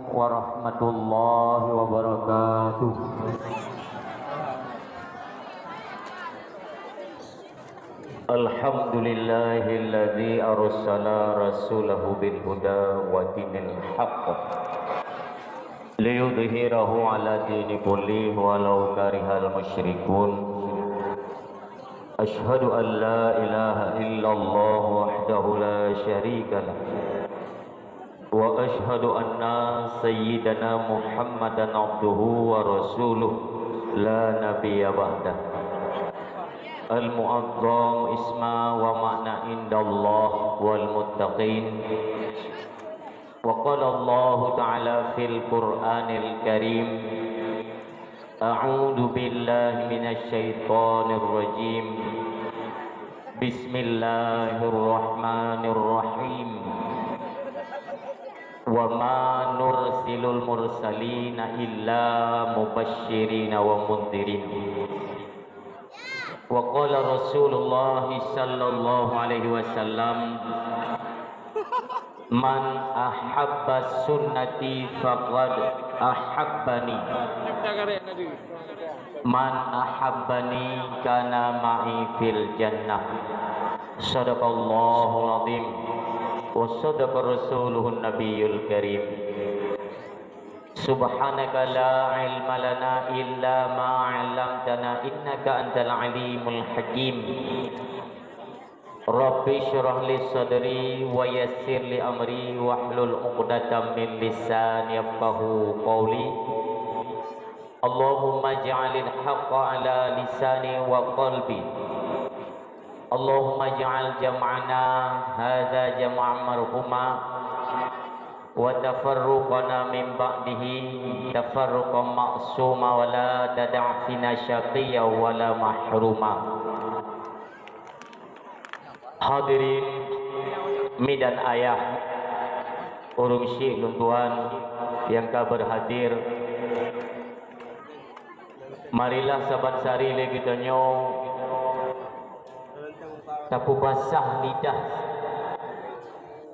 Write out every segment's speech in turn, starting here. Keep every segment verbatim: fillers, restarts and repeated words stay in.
warahmatullahi wabarakatuh. Alhamdulillahilladzi arsala rasulahu bil huda wa dinil haqq liyudhhirahu ala dini kullih walau karihal musyrikun. Asyhadu an la ilaha illallah wahdahu la syarika lah. Wa asyhadu anna sayyidana Muhammadan abduhu wa rasuluh la nabiyya ba'dah. Al-mu'azzam isma wa ma'na indallah wal muttaqin. Wa qala Allahu ta'ala fil Qur'anil Karim, a'udzu billahi minasy syaithanir rajim. Bismillahirrahmanirrahim. Wa ma nursilul mursalina illa mubasysyirina wa mundzirin. Wa qala Rasulullah sallallahu alaihi wasallam, "Man ahabba sunnati faqad ahabbani. Man ahabbani kana ma'i fil jannah." Sadaqallahul azim wa sadaqa rasuluhun nabiyul karim. Subhanaka la ilma lana illa ma 'allamtana innaka antal alimul hakim. Rabbi shrah li sadri wa yassir li amri wahlul 'uqdatam min lisani yafqahu qawli. Allahumma ij'alil haqqa ala lisani wa qalbi. Allahumma ij'al jam'ana hadza jam'an marhuma wa tafarruqana min ba'dihi tafarruqan ma'suma wa la tada' fina syaqiyya wa la mahruma. Hadirin mi dan ayah, ureuëng syik lôn tuan nyang ka berhadir, marilah saban sari lé geutanyoe tapeubasah lidah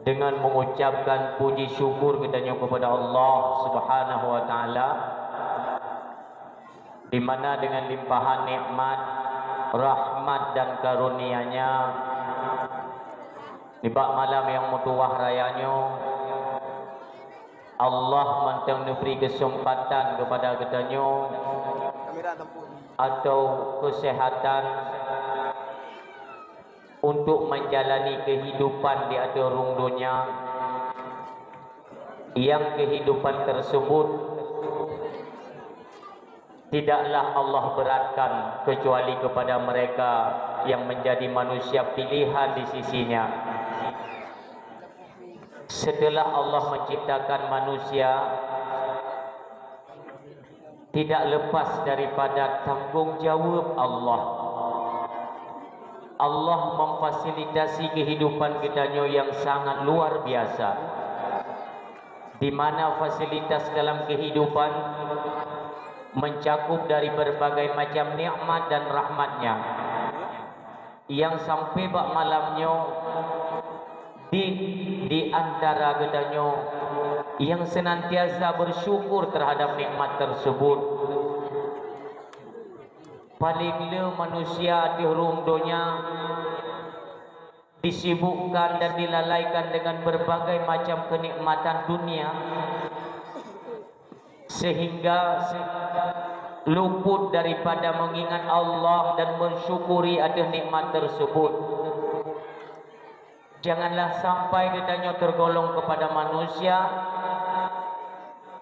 dengan mengucapkan puji syukur geutanyoe kepada Allah Subhanahu wa Ta'ala, di mana dengan limpahan nikmat, rahmat dan karunia-Nya, nibak malam nyang meutuwah raya nyoe, Allah mantong neubri keuseumpatan keupada geutanyoe atau keuseuhatan untuk menjalani kehidupan di ateueh rhueng donya, nyang kehidupan tersebut tidaklah Allah beratkan kecuali kepada mereka yang menjadi manusia pilihan di sisi-Nya. Setelah Allah menciptakan manusia, tidak lepas daripada tanggung jawab Allah. Allah memfasilitasi kehidupan geutanyoe nyang sangat luar biasa, di mana fasilitas dalam kehidupan mencakup dari berbagai macam nikmat dan rahmat-Nya, nyang sampai bak malam nyoe di, di antara geutanyoe nyang senantiasa bersyukur terhadap nikmat tersebut. Paling le manusia di rhueng donya disibukkan dan dilalaikan dengan berbagai macam kenikmatan dunia, sehingga luput daripada mengingat Allah dan mensyukuri atas nikmat tersebut. Janganlah sampai geutanyoe tergolong kepada manusia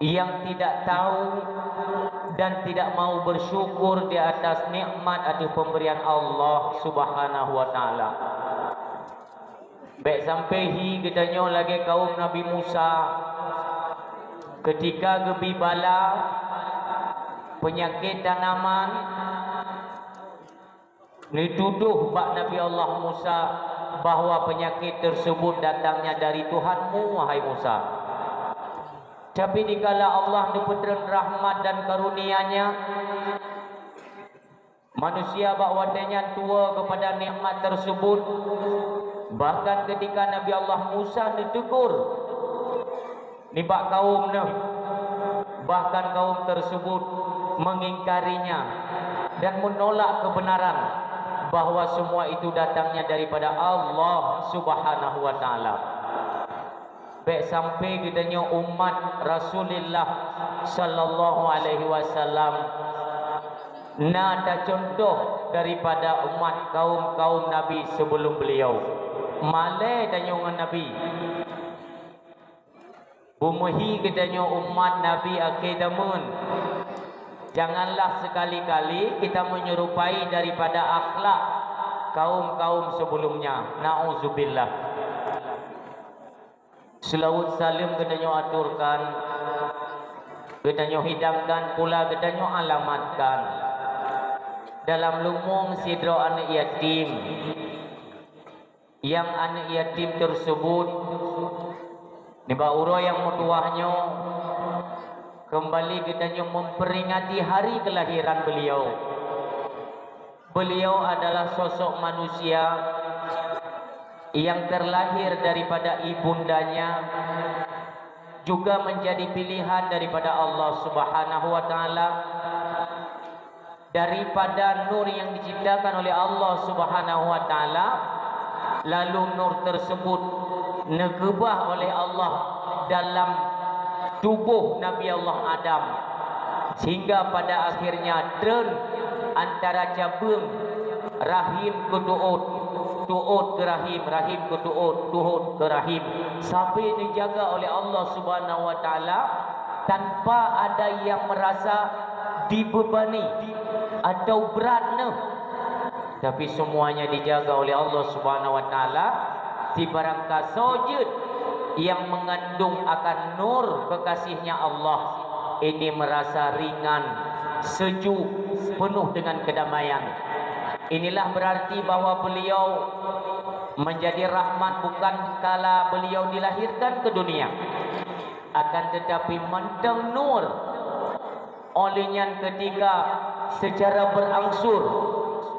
yang tidak tahu dan tidak mau bersyukur di atas nikmat atau pemberian Allah Subhanahu wa Ta'ala. Bék sampai hi geutanyoe lagée kaum Nabi Musa, ketika geubi bala penyakit tanaman, neutudoh bak Nabi Allah Musa bahwa penyakit tersebut datangnya dari Tuhanmu, wahai Musa. Tapi dikala Allah neupeutreun rahmat dan karunia-Nya, manusia bak watée nyan tuwoe keupada nikmat tersebut. Bahkan ketika Nabi Allah Musa neutegur, nibak kaum neuh, bahkan kaum tersebut mengingkarinya dan menolak kebenaran bahwa semua itu datangnya daripada Allah Subhanahu wa Taala. Bèk sampai geutanyoe umat Rasulullah sallallahu alaihi wasallam na tacontoh daripada umat kaum-kaum Nabi sebelum beliau. Malèe tanyoe ngon Nabi. Beumeuhi geutanyoe umat Nabi akhé zaman. Janganlah sekali-kali kita menyerupai daripada akhlak kaum-kaum sebelumnya. Na'udzubillah. Seulaweuet saleuem geutanyoe aturkan, geutanyoe hidangkan pula geutanyoe alamatkan dalam lumueng sidroe aneuk yatim. Nyang aneuk yatim tersebut, nibak uroe nyang meutuwah nyoe, keumbali geutanyoe memperingati hari kelahiran beliau. Beliau adalah sosok manusia yang terlahir daripada ibundanya, juga menjadi pilihan daripada Allah Subhanahu wa Taala. Daripada nur yang diciptakan oleh Allah Subhanahu wa Taala, lalu nur tersebut neugeubah oleh Allah dalam tuboh Nabi Allah Adam, sehingga pada akhirnya treun antara cabeueng rahim keu tuôt, tuôt keu rahim, rahim keu tuôt, tuôt keu rahim, sampai dijaga oleh Allah Subhanahu wa Taala tanpa ada yang merasa dibebani atau berat neuh. Tapi semuanya dijaga oleh Allah Subhanahu wa Taala. Sibarang kasoe jeuet yang mengandung akan nur kekasihnya Allah, ini merasa ringan, sejuk, penuh dengan kedamaian. Inilah berarti bahwa beliau menjadi rahmat bukan kala beliau dilahirkan ke dunia, akan tetapi mantong nur. Óh lheueh nyan, ketika secara berangsur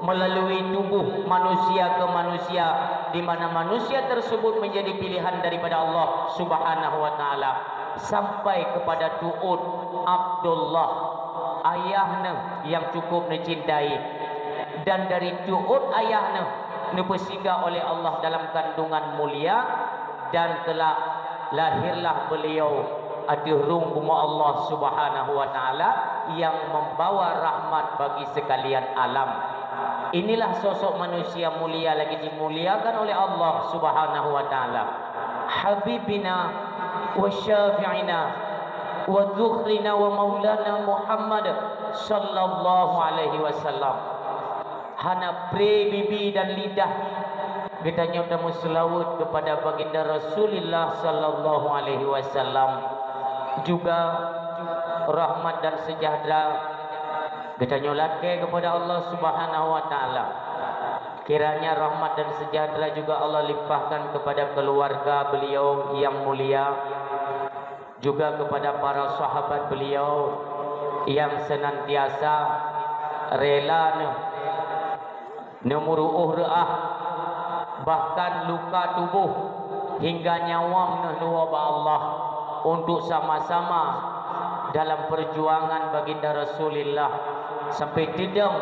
melalui tubuh manusia ke manusia, di mana manusia tersebut menjadi pilihan daripada Allah Subhanahu wa Taala, sampai kepada tuôt Abdullah, ayah neuh yang cukup neucintai. Dan dari tuôt ayah neuh neupeusiga oleh Allah dalam kandungan mulia, dan kelak lahirlah beliau ateueh rhueng bumoe Allah Subhanahu wa Taala yang membawa rahmat bagi sekalian alam. Inilah sosok manusia mulia lagi dimuliakan oleh Allah Subhanahu wa Taala. Habibina wa syafi'ina wa dzukhrina wa maulana Muhammad sallallahu alaihi wasallam. Hana pré bibi dan lidah geutanyoe tameuseulaweuet kepada Baginda Rasulullah sallallahu alaihi wasallam. Juga rahmat dan sejahtera geutanyoe lakée kepada Allah Subhanahu wa Taala. Kiranya rahmat dan sejahtera juga Allah limpahkan kepada keluarga beliau yang mulia, juga kepada para sahabat beliau yang senantiasa rela neuh, neumeuruôh reuah, bahkan luka tuboh hingga nyawöng neuh neuwoe bak Allah untuk sama-sama dalam perjuangan Baginda Rasulullah, sampai teudong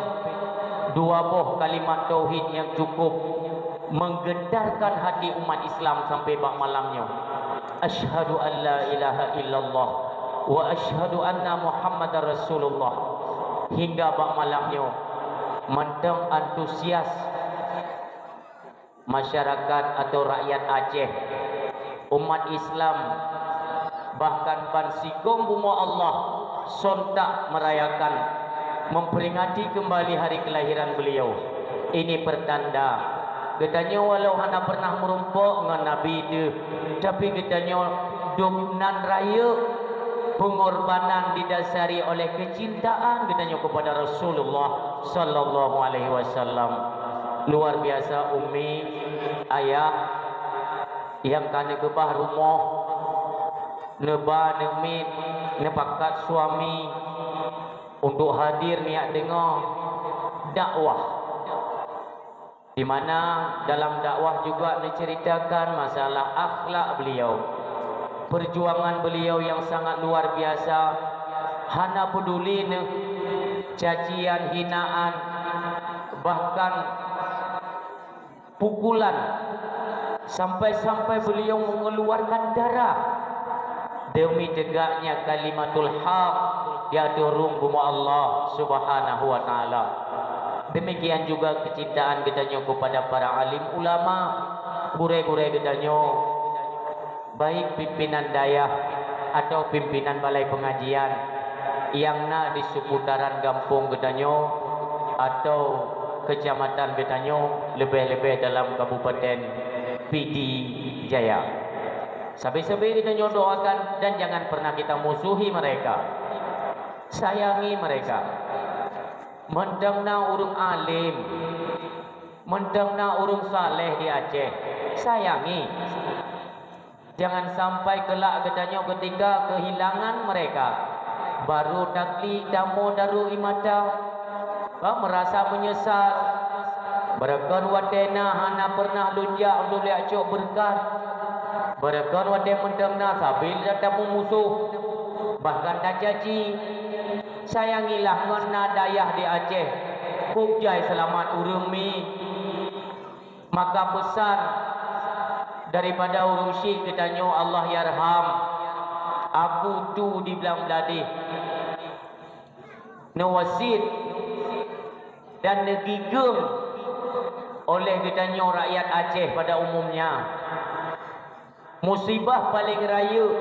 dua boh kalimat tauhid yang cukup menggetarkan hati umat Islam sampai bak malam nyoe. Asyhadu an la ilaha illallah wa asyhadu anna Muhammadar Rasulullah. Hingga bak malam nyoe, mantong antusias masyarakat atau rakyat Aceh, umat Islam, bahkan bansigom bumoe Allah sontak merayakan, memperingati kembali hari kelahiran beliau. Ini pertanda geutanyoe walau hana pernah meurumpok ngon Nabi teuh, tapi geutanyoe dum nan rayeuk pengorbanan didasari oleh kecintaan geutanyoe kepada Rasulullah sallallahu alaihi wasallam. Luar biasa, Ummi, Ayah, nyang ka neukeubah rumoh, neuba, neumiet, neupakat suami untuk hadir neujak deungoe dakwah, di mana dalam dakwah juga neuceuritakan masalah akhlak beliau. Perjuangan beliau yang sangat luar biasa, hana peduli neuh cacian, hinaan, bahkan pukulan, sampai-sampai beliau mengeluarkan darah demi tegaknya kalimatul haq di ateueh rhueng bumoe Allah Subhanahu wa Taala. Demikian juga kecintaan geutanyoe kepada para alim ulama, gurée-gurée geutanyoe, baik pimpinan dayah atau pimpinan balai pengajian nyang na di seputaran gampông geutanyoe atau kecamatan geutanyoe, leubeh-leubeh dalam Kabupaten Pidie Jaya. Sabe-sabe geutanyoe doakan dan jangan pernah kita musuhi mereka. Sayangi mereka. Mantong na ureuëng alim, mantong na ureuëng saleh di Aceh, sayangi. Jangan sampai kelak geutanyoe ketika kehilangan mereka, baru taklik damoe daru ie mata, ka merasa menyesal. Beureukan watée na hana pernah lôn jak untuk lheueh cok beureukat. Beureukan watée mantong na sabe lé tamu musoh, bahkan tacaci. Sayangilah ngon na dayah di Aceh. Kok jai seulamat ureuëng mi. Maka pesan daripada ureuëng syik geutanyoe Allahyarham, Abu Tu di Blang Bladeh, neuwasiet dan neugigeung oleh geutanyoe rakyat Aceh pada umumnya. Musibah paleng rayeuk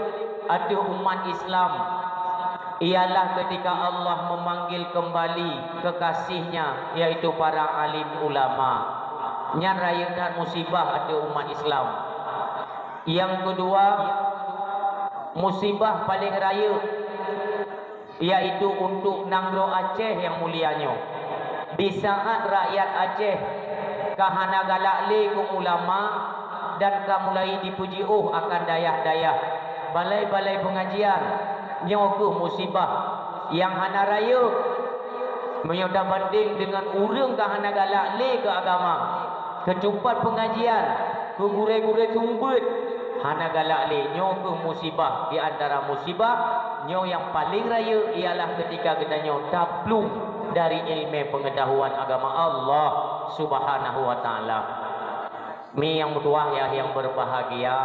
ateueh umat Islam ialah ketika Allah memanggil kembali kekasih-Nya, yaitu para alim ulama. Nyan rayeuk that musibah ateueh umat Islam. Nyang keudua, musibah paleng rayeuk yaitu untuk nanggroe Aceh nyang mulia nyoe. Di saat rakyat Aceh ka hana galak lé keu ulama dan ka mulai dipeujiôh akan dayah-dayah, balai-balai pengajian, nyoe keuh musibah nyang hana rayeuk. Meunyoe tabandeng deungon ureuëng ka hana galak lé keu agama, keu teumpat pengajian, keu gurée-gurée seumeubeuet, hana galak lé, nyoe keuh musibah di antara musibah. Nyoe nyang paleng rayeuk ialah ketika geutanyoe taplueng dari iéleumé peungeutahuan agama Allah Subhanahu wa Taala. Mi nyang meutuwah ya, nyang berbahagia,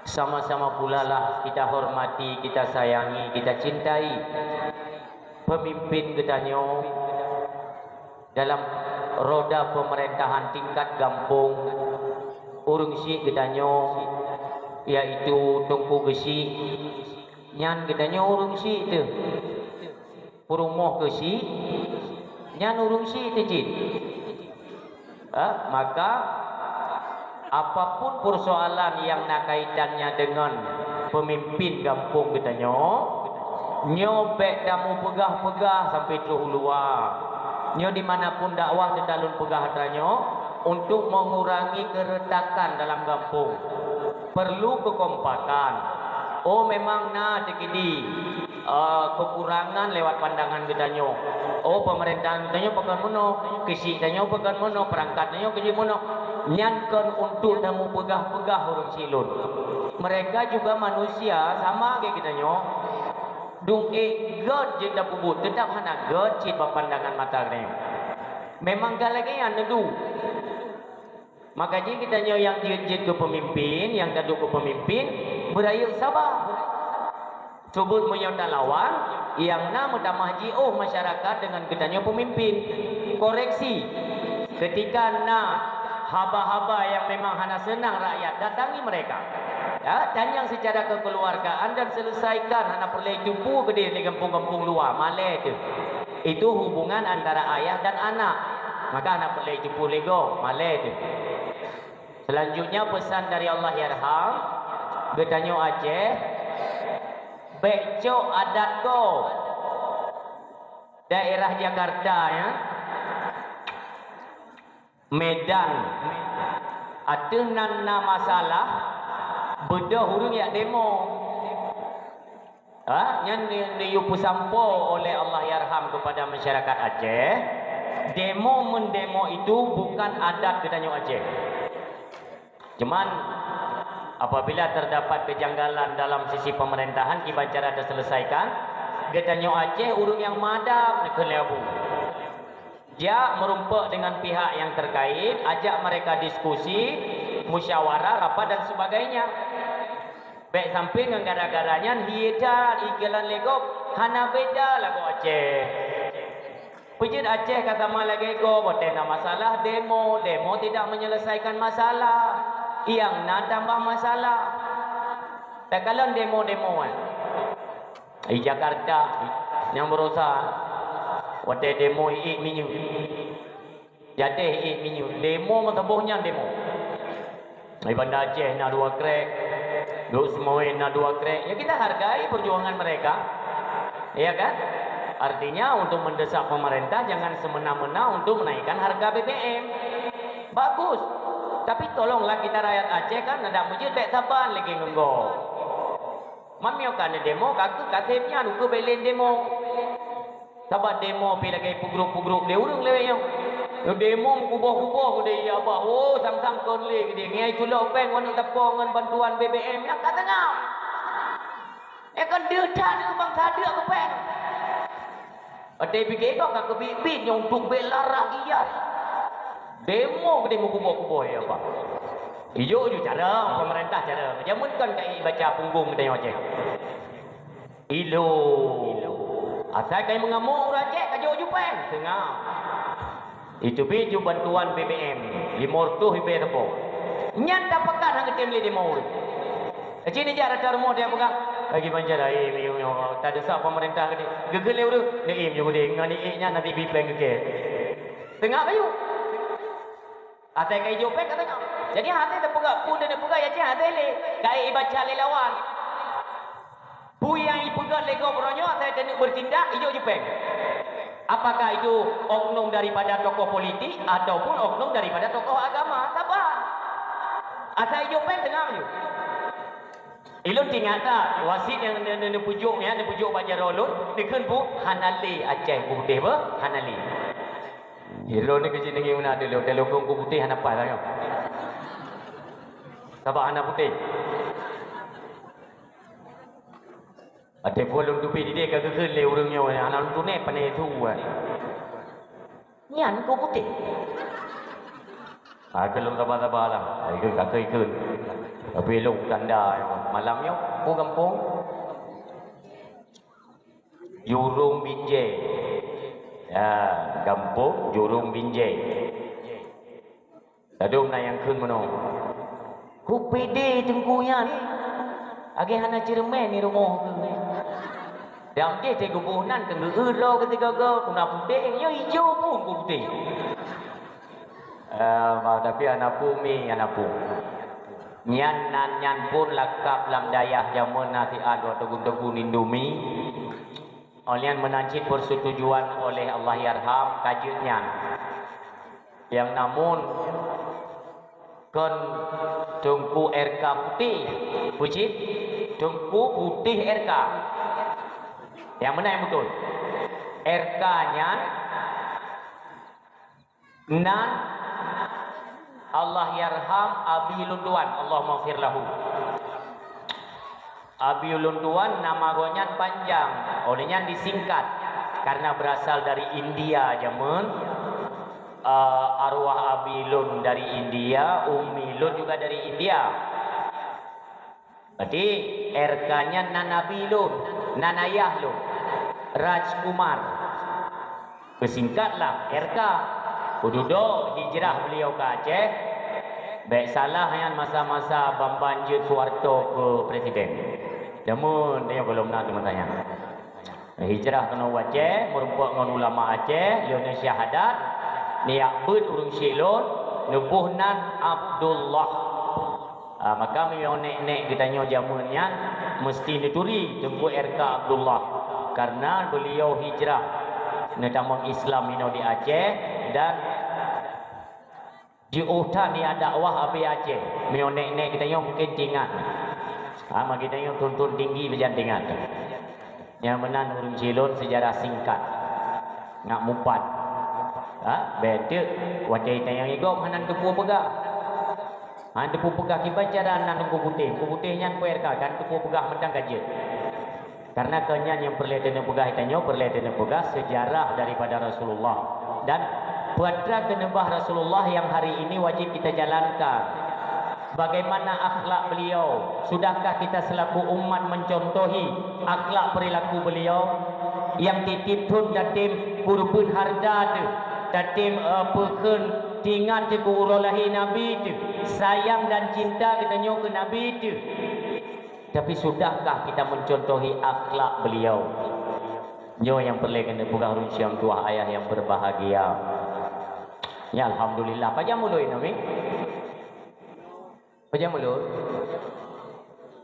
sama-sama pulalah kita hormati, kita sayangi, kita cintai pemimpin geutanyoe dalam roda pemerintahan tingkat gampông, ureuëng syik geutanyoe, yaitu Teungku Geusyik. Nyan geutanyoe ureuëng syik teuh. Peurumoh Geusyik, nyan ureuëng syik teuh cit. Ha, maka, apapun persoalan nyang na kaitannya deungon pemimpin gampông geutanyoe, nyoe bék tamupeugah-peugah sampai troh u luwa. Nyoe dimanapun dakwah teutalon peugah atra nyoe untuk mengurangi keretakan dalam gampông. Perlu kekompakan. Oh, memang na teukidi, eh, kekurangan lewat pandangan geutanyoe. Oh, pemerintahan geutanyoe pakon meunoe, keusyik tanyoe pakon meunoe, peurangkat tanyoe keusyik meunoe. Nyan kon untuk tamupeugah-peugah ureuëng syik lôn. Mereka juga manusia sama lagée geutanyoe. Dum ék gét jeuet tapeubuet, teutab hana gét cit bak pandangan mata geutanyoe. Memang ka lagée nyan neudu. Maka jih geutanyoe nyang jeuet-jeuet keu peumimpin, nyang taduek keu peumimpin, beurayeuk saba. Seubut meunyoe talawan, nyang na meutamah jiôh masyarakat deungon geutanyoe peumimpin. Koreksi, keutika na haba-haba nyang memang hana seunang rakyat, datangi mereka. Ya, tanyong secara kekeluargaan dan selesaikan, hana peureulée jumpu keudeh lé gampông-gampông luwa, malée teuh. Itu hubungan antara ayah dan anak. Maka hana peureulée jumpu lé gob, malée teuh. Selanjutnya pesan dari Allahyarham, geutanyoe Aceh, bék cok adat gob. Daerah Jakarta, ya. Medan. Ateueh nan na masalah, beudôh ureuëng jak demo. Ha, nyan ni, ni yue peusampoe oleh Allahyarham kepada masyarakat Aceh, demo meundemo itu bukan adat geutanyoe Aceh. Cuman, Apabila terdapat kejanggalan dalam sisi pemerintahan, kiban cara terselesaikan, geutanyoe Aceh ureuëng nyang madab dikeue lé Abu. Jak meurumpok dengan pihak yang terkait, ajak mereka diskusi, musyawarah, rapat dan sebagainya. Bék sampai ngon gara-gara nyan hieda ikilan legok hana beda lagoe Aceh. Peujeuet Aceh ka sama lagée gob, watée na masalah demo, demo tidak menyelesaikan masalah, nyang na tambah masalah. Takalon demo-demo eh. Di Jakarta nyang berusaha watée demo iék minyeuk. Jadeh iék minyeuk, demo meusaboh nyan demo. Di Banda Aceh na dua krek, Lhokseumawe na dua krek. Ya kita hargai perjuangan mereka. Ya kan? Artinya untuk mendesak pemerintah jangan semena-mena untuk menaikkan harga B B M. Bagus. Tapi tolonglah kita rakyat Aceh kan ada mujud baik saban lagi nunggu. Mamio ka demo ka keu kasem nyan ukeue belen demo. Saban demo pi lagée peugrop-peugrop lé ureuëng lewat nyoe. Demo meukuboh-kuboh geude ya bah. Oh, sang-sang kon lé geude. Ngai culok péng wan teupong ngon bantuan B B M nyang ka teungoh. Eh kan deuh that nyoe bangsa deuh keu péng. Watée pike kok ka keubiet-biet nyang untuk bela rakyat. Demo geude meukuboh-kuboh ya bah. Ijok ju cara pemerintah cara. Jameun kan ka ibaca punggong geutanyoe Aceh. Ilo. Asai kai meungamok ureuëng Aceh ka jok jupeng. Seungab. Itu pi ju bantuan B B M. Lima ratus ribée teupok. Nyan tapakat hang geutem lé demo ureuëng. Kecil ni jak rata rumoh dia peugah. Bagi banjar ai miyueng nyoe. Tadesak pemerintah geude. Geukheun lé ureuëng. Neim ju geude. Ngon iék nyan nanti bipeng geuke. Tengah kayu. Asai kai jok péng ka tengah. Jadi hati teupeugah pun dia peugah ya cih hati lé. Kai ibaca lé lawan. Peue nyang ipeugah lé gob uroe nyoe asai keuneuk bertindak ijok jupeng. Apakah itu oknum daripada tokoh politik ataupun oknum daripada tokoh agama? Saban. Asai ijok péng teungoh ju. Ilôn tingat that wasiet nyang ne- ne- neupujok nyan, neupujok bak jaroe lôn, neukheun bu hana lé Aceh puteh beuh, hana lé. Ilôn ni keuci deungi meunan dulu, dalogong ku puteh hana paih lah nyoe. Sabab hana puteh. Até pun lôn teubiet idéh ka geukheun lé ureuëng nyoe, hana lôn tuné pané su. Nyan ku puteh. Ha, keu lôn saba-saba lah. Ha, ikheun ka keu ikheun. Tapi lôn tanda malam nyoe, pu gampông. Jurong Binjai. Ya, gampông Jurong Binjai. Ladôm na nyang kheun meunoe, "Ku pede teungku nyan, agée hana ceureumen di rumoh keuh." Dam jih teuguboh nan keu ngeu-eu lo keu sigogo, kuna puteh, nyoe ijo pun ku puteh. Eh, tapi hana pun mi, hana pun. Nyan nan nyan pun lakab lam dayah jameun na siat dua tegun-tegun Indomie. Awak nyan meunan cit persetujuan oleh Allahyarham ka jeuet nyan. Nyang namun kon Teungku R K Putih, peue cit? Teungku Putih R K. Nyang meunan nyang beutôi. R K nyan nan Allahyarham Abi Lunduan, Allahummaghfir lahu. Abi Lunduan nama gobnyan panjang, oleh nyan disingkat karena berasal dari India jameun. Eh, arwah Abi Lun dari India, Umi Lun juga dari India. Berarti R K nyan nan abi lôn, nan ayah lôn. Rajkumar. Beusingkatlah R K. Peududoe hijrah beliau ke Aceh. Bék salah nyan masa-masa Bamban jeuet Suharto keu presiden. Jameun nyoe gohlom na teuma tanya. Hijrah keunoe u Aceh, meurumpok ngon ulama Aceh, lheueh nyan syahadat, neujak beuet ureuëng Syilon, neuboh nan Abdullah. Ah, maka meunyoe nek-nek geutanyoe jameun nyan, meusti neuturi Teungku R K Abdullah, karena beliau hijrah neutamong Islam inoe di Aceh dan jiôh that neujak dakwah abée Aceh. Meunyoe nek-nek geutanyoe mungken teuingat. Ah, ma geutanyoe thon-thon tinggi beujan teuingat. Nyang meunan ureuëng Syilon sejarah singkat. Nak mupat. Ha? Bék teuk watée tanyong igom hana teupeu peugah. Han teupeu peugah kiban cara nan Teungku Putéh. Teungku Putéh nyan P R K, kan teupeu peugah mantong ka jeuet. Karena keu nyan nyang peureulée teuneuk peugah tanyoe, peureulée teuneuk peugah sejarah daripada Rasulullah. Dan peue atra keuneubah Rasulullah yang hari ini wajib kita jalankan. Bagaimana akhlak beliau? Sudahkah kita selaku umat mencontohi akhlak perilaku beliau? Nyang tieb-tieb thon tatem peureubeuet hareuta teuh, tatem, eh, peukheun tingat teuh keu uroe lahé Nabi teuh, sayang dan cinta geutanyoe keu Nabi teuh. Tapi sudahkah kita mencontohi akhlak beliau? Nyoe nyang peureulée keuneuk peugah ureuëng siang tuah ayah yang berbahagia. Ya, alhamdulillah. Pajan mulod nyoe, Mi? Pajan mulod?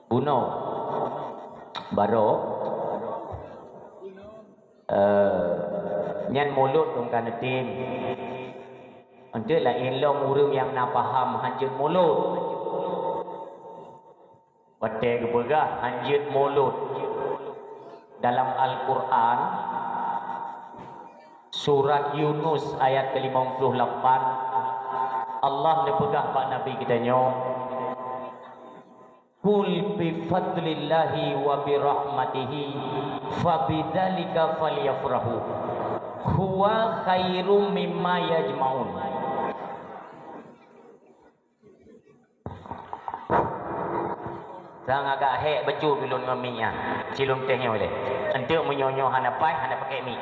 Bunoe. Barô. Eh, nyan mulod dong ka neutem. Enteuk laén lom ureuëng nyang na paham hanjeuet mulod. Watée geupeugah hanjeuet mulod, dalam Al-Qur'an, surat Yunus ayat ke lima puluh lapan, Allah neupeugah bak Nabi geutanyoe, "Qul bi fadlillahi wa bi rahmatihi fa bidzalika falyafrahu huwa khairum mimma yajma'un." Sang agak hék bacut ulôn ngon mic nyan. Cilôn teh nyoe lé. Enteuk meunyoe nyoe hana paih, hana pakai mic.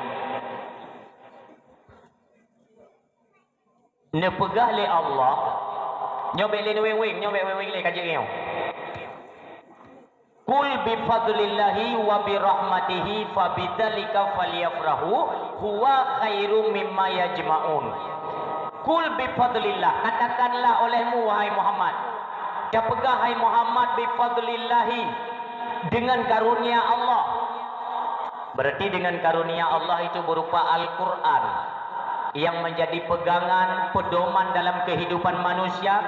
Neupeugah lé Allah, nyoe bék lé neuweng-weng, nyoe bék weng-weng lé ka jeuet nyoe. "Qul bi fadlillahi wa bi rahmatihi fa bidzalika falyafrahu huwa khairum mimma yajma'un." "Qul bi fadlillah," katakanlah olehmu, wahai Muhammad. Tapeugah, hai Muhammad, "bi fadlillahi," dengan karunia Allah. Berarti dengan karunia Allah itu berupa Al-Qur'an yang menjadi pegangan, pedoman dalam kehidupan manusia.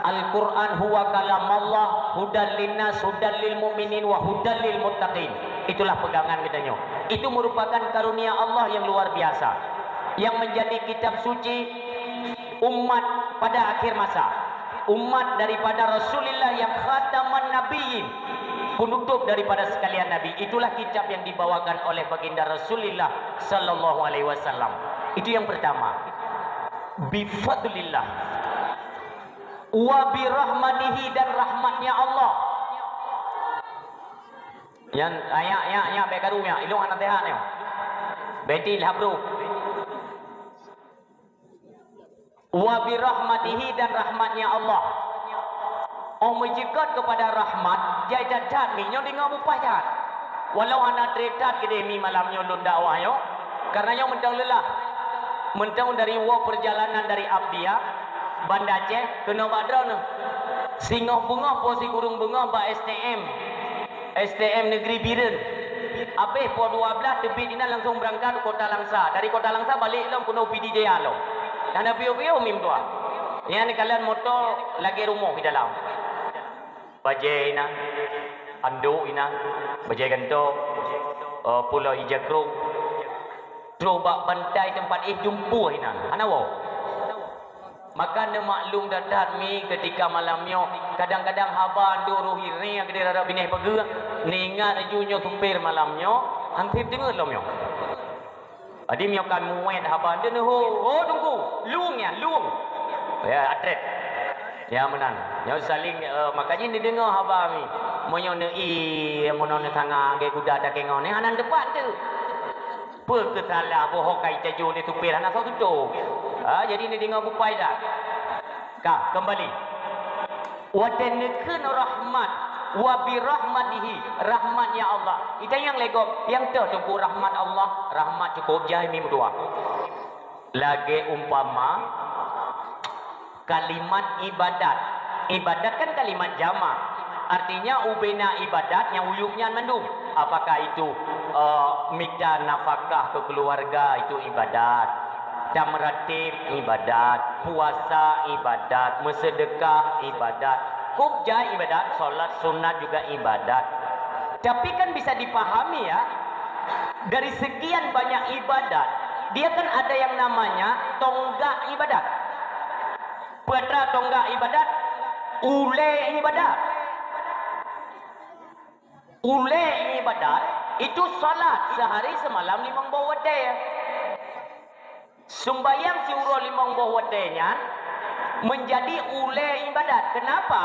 "Al-Qur'an huwa kalam Allah, hudan linnas, hudan lil mu'minin, wa hudan lil muttaqin." Itulah pegangan geutanyoe. Itu merupakan karunia Allah yang luar biasa, yang menjadi kitab suci umat pada akhir masa. Umat daripada Rasulullah yang khataman nabiyyin, penutup daripada sekalian nabi. Itulah kitab yang dibawakan oleh baginda Rasulullah sallallahu alaihi wasallam. Itu yang pertama. "Bi fadlillah." "Wa bi rahmatihi," dan rahmatnya Allah. Nyan, ah, nyak, nyak, nyak, bék karu nyak. Ilôn hana teuhat nyoe. Beti lhab bro. "Wa bi rahmatihi," dan rahmatnya Allah. Oh, meujeuet kepada rahmat, jai that-that mi nyoe deungoe beupaih that. Walau hana trép that keudeh mi malam nyoe lôn dakwah nyoe, karena nyoe mantong leulah. Mantong dari woe perjalanan dari Abdia, Banda Aceh, keunoe bak droeneuh. Singoh beungoh po sikureueng beungoh bak S T M. S T M Negeri Bireuen. Abéh poh dua belas teubiet inan langsung beurangkat u Kota Langsa. Dari Kota Langsa balek lom keunoe Pidie Jaya lom. Hana piôh-piôh mim tuha. Nyan kalon moto lagée rumoh di dalam. Bajée inan, andok inan, bajée gantoe, eh, pulo ija krong. Trok bak bantai teumpat éh dumpeue inan. Hana woe. Maka neumaklum that-that mi keutika malam nyoe, kadang-kadang haba andok roh hireue keudeh rara binéh peugah, neuingat laju nyoe supir malam nyoe, han sép deungoe lom nyoe. Jadi meunyoe kan muet haba, neuho, "Ho, Teungku, lueng nyan, lueng." Ya, atret. Ya, meunan. Nyoe saling, eh, maka jih neudeungoe haba mi. Meunyoe neu-i, meunyoe neusanga lagée guda takée ngon, hana teupat teuh. Peue keusalah boh ho kai tajô lé supir hana soe tutoe. Ha, jadi neudeungoe bupai dah. Ka, kembali. Watée neukheun rahmat, "Wa bi rahmatihi," rahmatnya Allah. Ita nyang legok, nyang teuh teungku rahmat Allah, rahmat cukup jai mi meutuah. Lagée umpama, kalimat ibadat. Ibadat kan kalimat jamak. Artinya, ubena ibadat nyang uyueb nyan mandum. Apakah itu, eh, mita nafakah keu keuluwarga, itu ibadat. Tamratib ibadat, puasa ibadat, meuseudeukah ibadat. Kôb jai ibadat, salat sunat juga ibadat. Tapi kan bisa dipahami ya, dari sekian banyak ibadat, dia kan ada yang namanya tonggak ibadat. Peue atra tonggak ibadat? Ulée ibadat. Ulée ibadat itu salat sehari semalam limong boh watée. Sumbayang siuroe limong boh watée nyan menjadi ulée ibadat. Kenapa?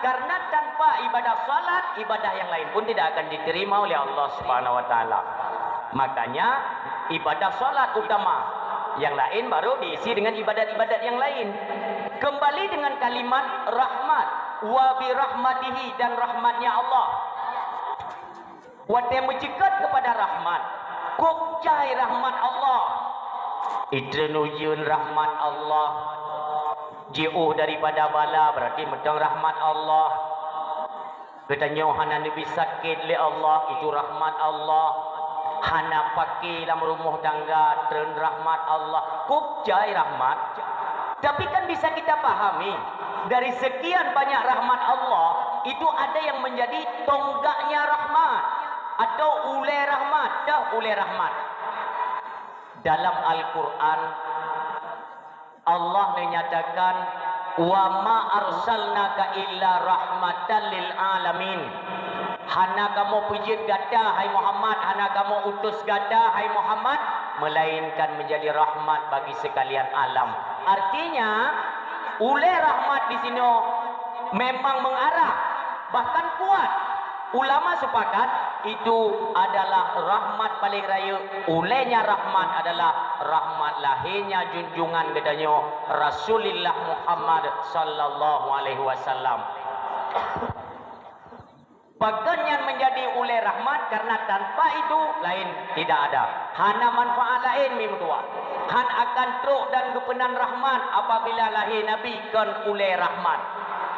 Karena tanpa ibadah salat, ibadah yang lain pun tidak akan diterima oleh Allah Subhanahu wa taala. Makanya ibadah salat utama, yang lain baru diisi dengan ibadat-ibadat yang lain. Kembali dengan kalimat rahmat, wa bi rahmatihi, dan rahmatnya Allah. Watée meuceukeut kepada rahmat, kok jai rahmat Allah. Itreun ujeuen rahmat Allah. Jiôh daripada bala berarti meuteung rahmat Allah. Geutanyoe hana neubi sakét lé Allah, itu rahmat Allah. Hana paké lam rumoh tangga, treun rahmat Allah. Kok jai rahmat. Tapi kan bisa kita pahami, dari sekian banyak rahmat Allah, itu ada yang menjadi tonggaknya rahmat atau ulée rahmat, dah ulée rahmat. Dalam Al-Quran, Allah neunyatakan, "Wa ma arsalnaka illa rahmatan lil alamin." Hana kamoe peujeuet gata, hai Muhammad, hana kamoe utus gata, hai Muhammad, melainkan menjadi rahmat bagi sekalian alam. Artinya, ulée rahmat di sinoe memang mengarah, bahkan kuat. Ulama sepakat, itu adalah rahmat paling rayeuk. Ulée nyan rahmat adalah rahmat lahirnya junjungan geutanyoe, Rasulullah Muhammad sallallahu alaihi wasallam. Pakon nyan menjadi ulée rahmat? Karena tanpa itu lain tidak ada. Hana manfaat laén mi meutuah. Han akan trok dan geupeunan rahmat apabila lahé Nabi kon ulée rahmat.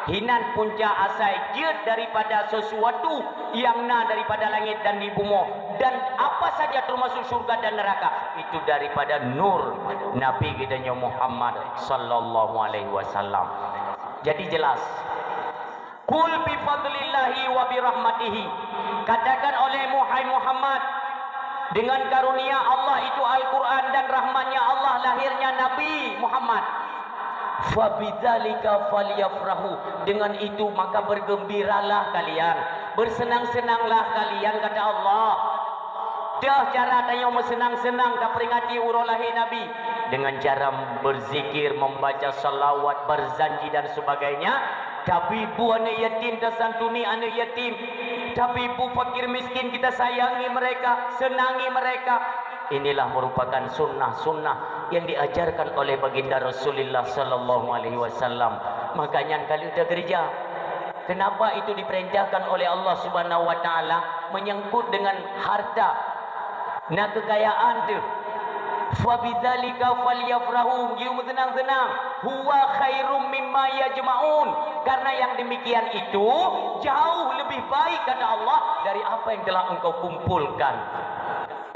Hinan punca asai jeuet daripada sesuatu yang na daripada langit dan di bumoe, dan apa saja termasuk syurga dan neraka, itu daripada nur Nabi geutanyoe Muhammad sallallahu alaihi wasallam. Jadi jelas, "Qul bi fadlillahi wa bi rahmatihi." Katakan olehmu, hai Muhammad, dengan karunia Allah itu Al-Quran dan rahmatnya Allah lahirnya Nabi Muhammad. "Fabidzalika falyafrahu." Dengan itu maka bergembiralah kalian, bersenang-senanglah kalian, kata Allah. Dah cara tanyoe meuseunang-seunang taperingati uroe lahé Nabi, dengan cara berzikir, membaca salawat, berjanji dan sebagainya. Tabibu aneuk yatim, tasantuni aneuk yatim. Tabibu fakir miskin, kita sayangi mereka, senangi mereka. Inilah merupakan sunnah-sunnah yang diajarkan oleh Baginda Rasulullah sallallahu alaihi wasallam. Makanya kalau kita gereja, kenapa itu diperintahkan oleh Allah Subhanahu wa taala menyangkut dengan harta? Na keukayaan teuh. "Fabidzalika falyafrahu," geumeuseunang-seunang. "Huwa khairum mimma yajma'un." Karena yang demikian itu jauh lebih baik, kata Allah, dari apa yang telah engkau kumpulkan.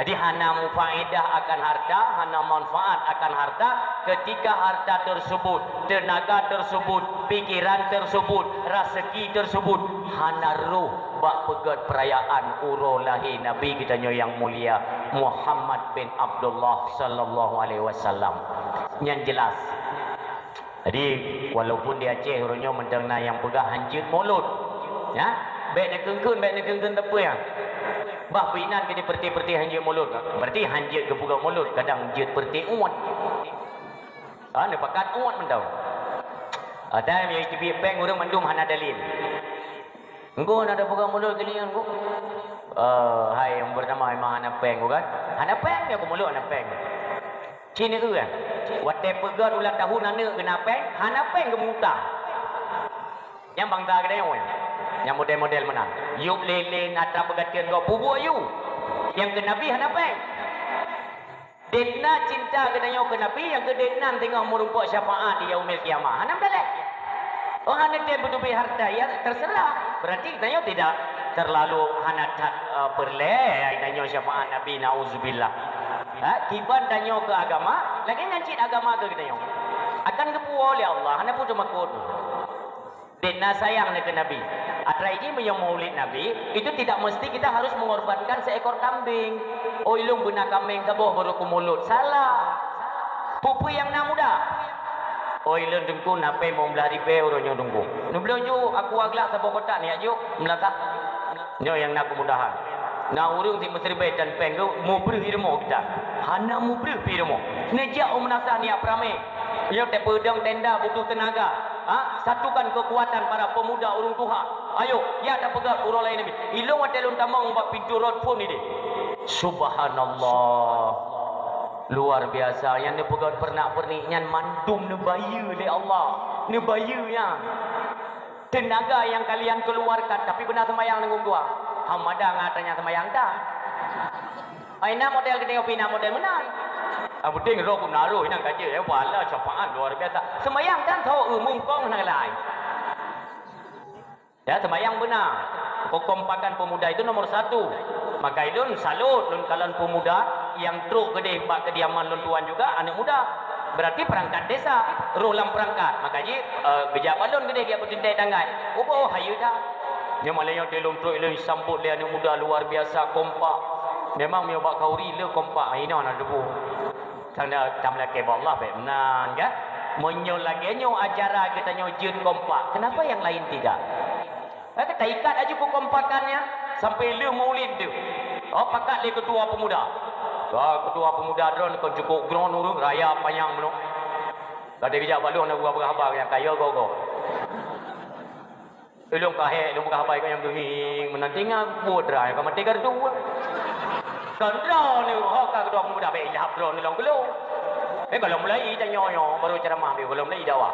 Jadi hana mufaedah akan harta, hana manfaat akan harta ketika harta tersebut, tenaga tersebut, pikiran tersebut, raseuki tersebut hana rhoh bak peugét peurayaan uroe lahé Nabi geutanyoe nyang mulia Muhammad bin Abdullah sallallahu alaihi wasallam. Nyan jelas. Jadi, walaupun di Aceh uroe nyoe mantong na nyang peugah hanjeuet mulod. Ya, bék neukeun-keun, bék neukeun-keun teupeu nyan. Bah beu inan keu jipeureuté-peureuté hanjeuet mulod. Berarti hanjeuet geupeugah mulod, kadang jeuet peureuté uet. Ah, neupakat uet mantong. Ada nyang teubiet péng ureueng mandum hana dalil. Engko na teupeugah mulod keu lé nyan, Ngku. Eh, hai nyang bernama memang hana péng, bukan? Hana péng, ya, keu mulod hana péng. Cit neu kan? Watée peugét ulang tahun aneuk keu na péng, hana péng geumutang. Nyang bangsa geutanyoe, nyang model-model meunan. Yub lilin atra peugateun gob peubuet yub. Nyang keu Nabi hana péng. Dek na cinta geutanyoe keu Nabi, nyang keu dek nan teungoh meurumpok syafaat di Yaumil Qiyamah. Hana meutalek. Oh, hana tem beuteubiet harta, ya terserah. Berarti geutanyoe tidak terlalu hana that, eh, peureulée, ya, geutanyoe syafaat Nabi, nauzubillah. Ha, kiban tanyoe keu agama, lagée nyan cit agama keu geutanyoe. Akan geupuwoe lé Allah, hana peue teumakot. Dek na sayang neu keu Nabi. Atra jih meunyoe maulid Nabi, itu tidak mesti kita harus mengorbankan seekor kambing. Oh, ilong beuna kameng saboh baru kumulod. Salah. Peue-peue nyang na mudah. Oi lôn Teungku, na péng limong blaih ribèe uroe nyoe Teungku. Neubloe ju Aqua Glass saboh kotak nyak jok meulasah. Nyoe nyang na keumudahan. Na ureueng simeuseuribèe tan péng geuh mubreuh i rumoh geutanyoe. Hana mubreuh pih i rumoh. Neujak u meulasah nyak peuramé. Nyoe tapeudong tenda butuh teunaga. Ha? Satukan keukuatan para peumuda ureueng tuha. Ayo, ya tapeugah uroe laén nyan. Ilôn watèe lôn tamong bak pintoe rot phôn idéh. Subhanallah. Luar biasa, nyang neupeugah peurenak-peurenik nyan mandum neubayeue lé Allah. Neubayeue nyan. Teunaga nyang kalian keluarkan, tapi beuna seumayang deungon dua. Hamada ngat tanya seumayang dah. Ai na model geutanyoe pih na model meunan. Ah, penting roh guna roh inan kaji, ya, pahala syafaat luar biasa. Seumayang dan tho umum kong na lain. Ya, seumayang beuna. Kekompakan pemuda itu nomor satu. Maka ilôn salut lôn kalon pemuda nyang trok keudeh bak kediaman lôn tuan juga aneuk muda. Berarti perangkat desa, roh lam perangkat. Maka jih, eh, geujak balon keudeh geujak beuteuntèe tanggai. Uboh hayeue that. Nyoe malam nyoe dilôn trok ilôn sambot lé aneuk muda luar biasa kompak. Memang meunyoe bak khauri le kompak, inoe na debu. Tanda tam lakèe bak Allah bèk meunan kan? Meunyoe lagèe nyoe acara geutanyoe jeuet kompak, kenapa yang lain tidak? Maka taikat aju keukompakannya sampai lheueh maulid tu. Oh, pakat lé ketua pemuda. Wah, ketua pemuda droen kon cukup groen ureueng raya panyang meunoe. Tadi geujak balong na gua haba nyang kaya gogo. Ilôn ka hék, ilôn ka haba keu nyang geuhing meunan tinga buet rai ka maté gardu. Kon droen ho ka ketua pemuda bèk ilham droen ilôn keulôn. Eh, kalau mulai tanyoe nyoe baru ceramah bèk kalau mulai dakwah.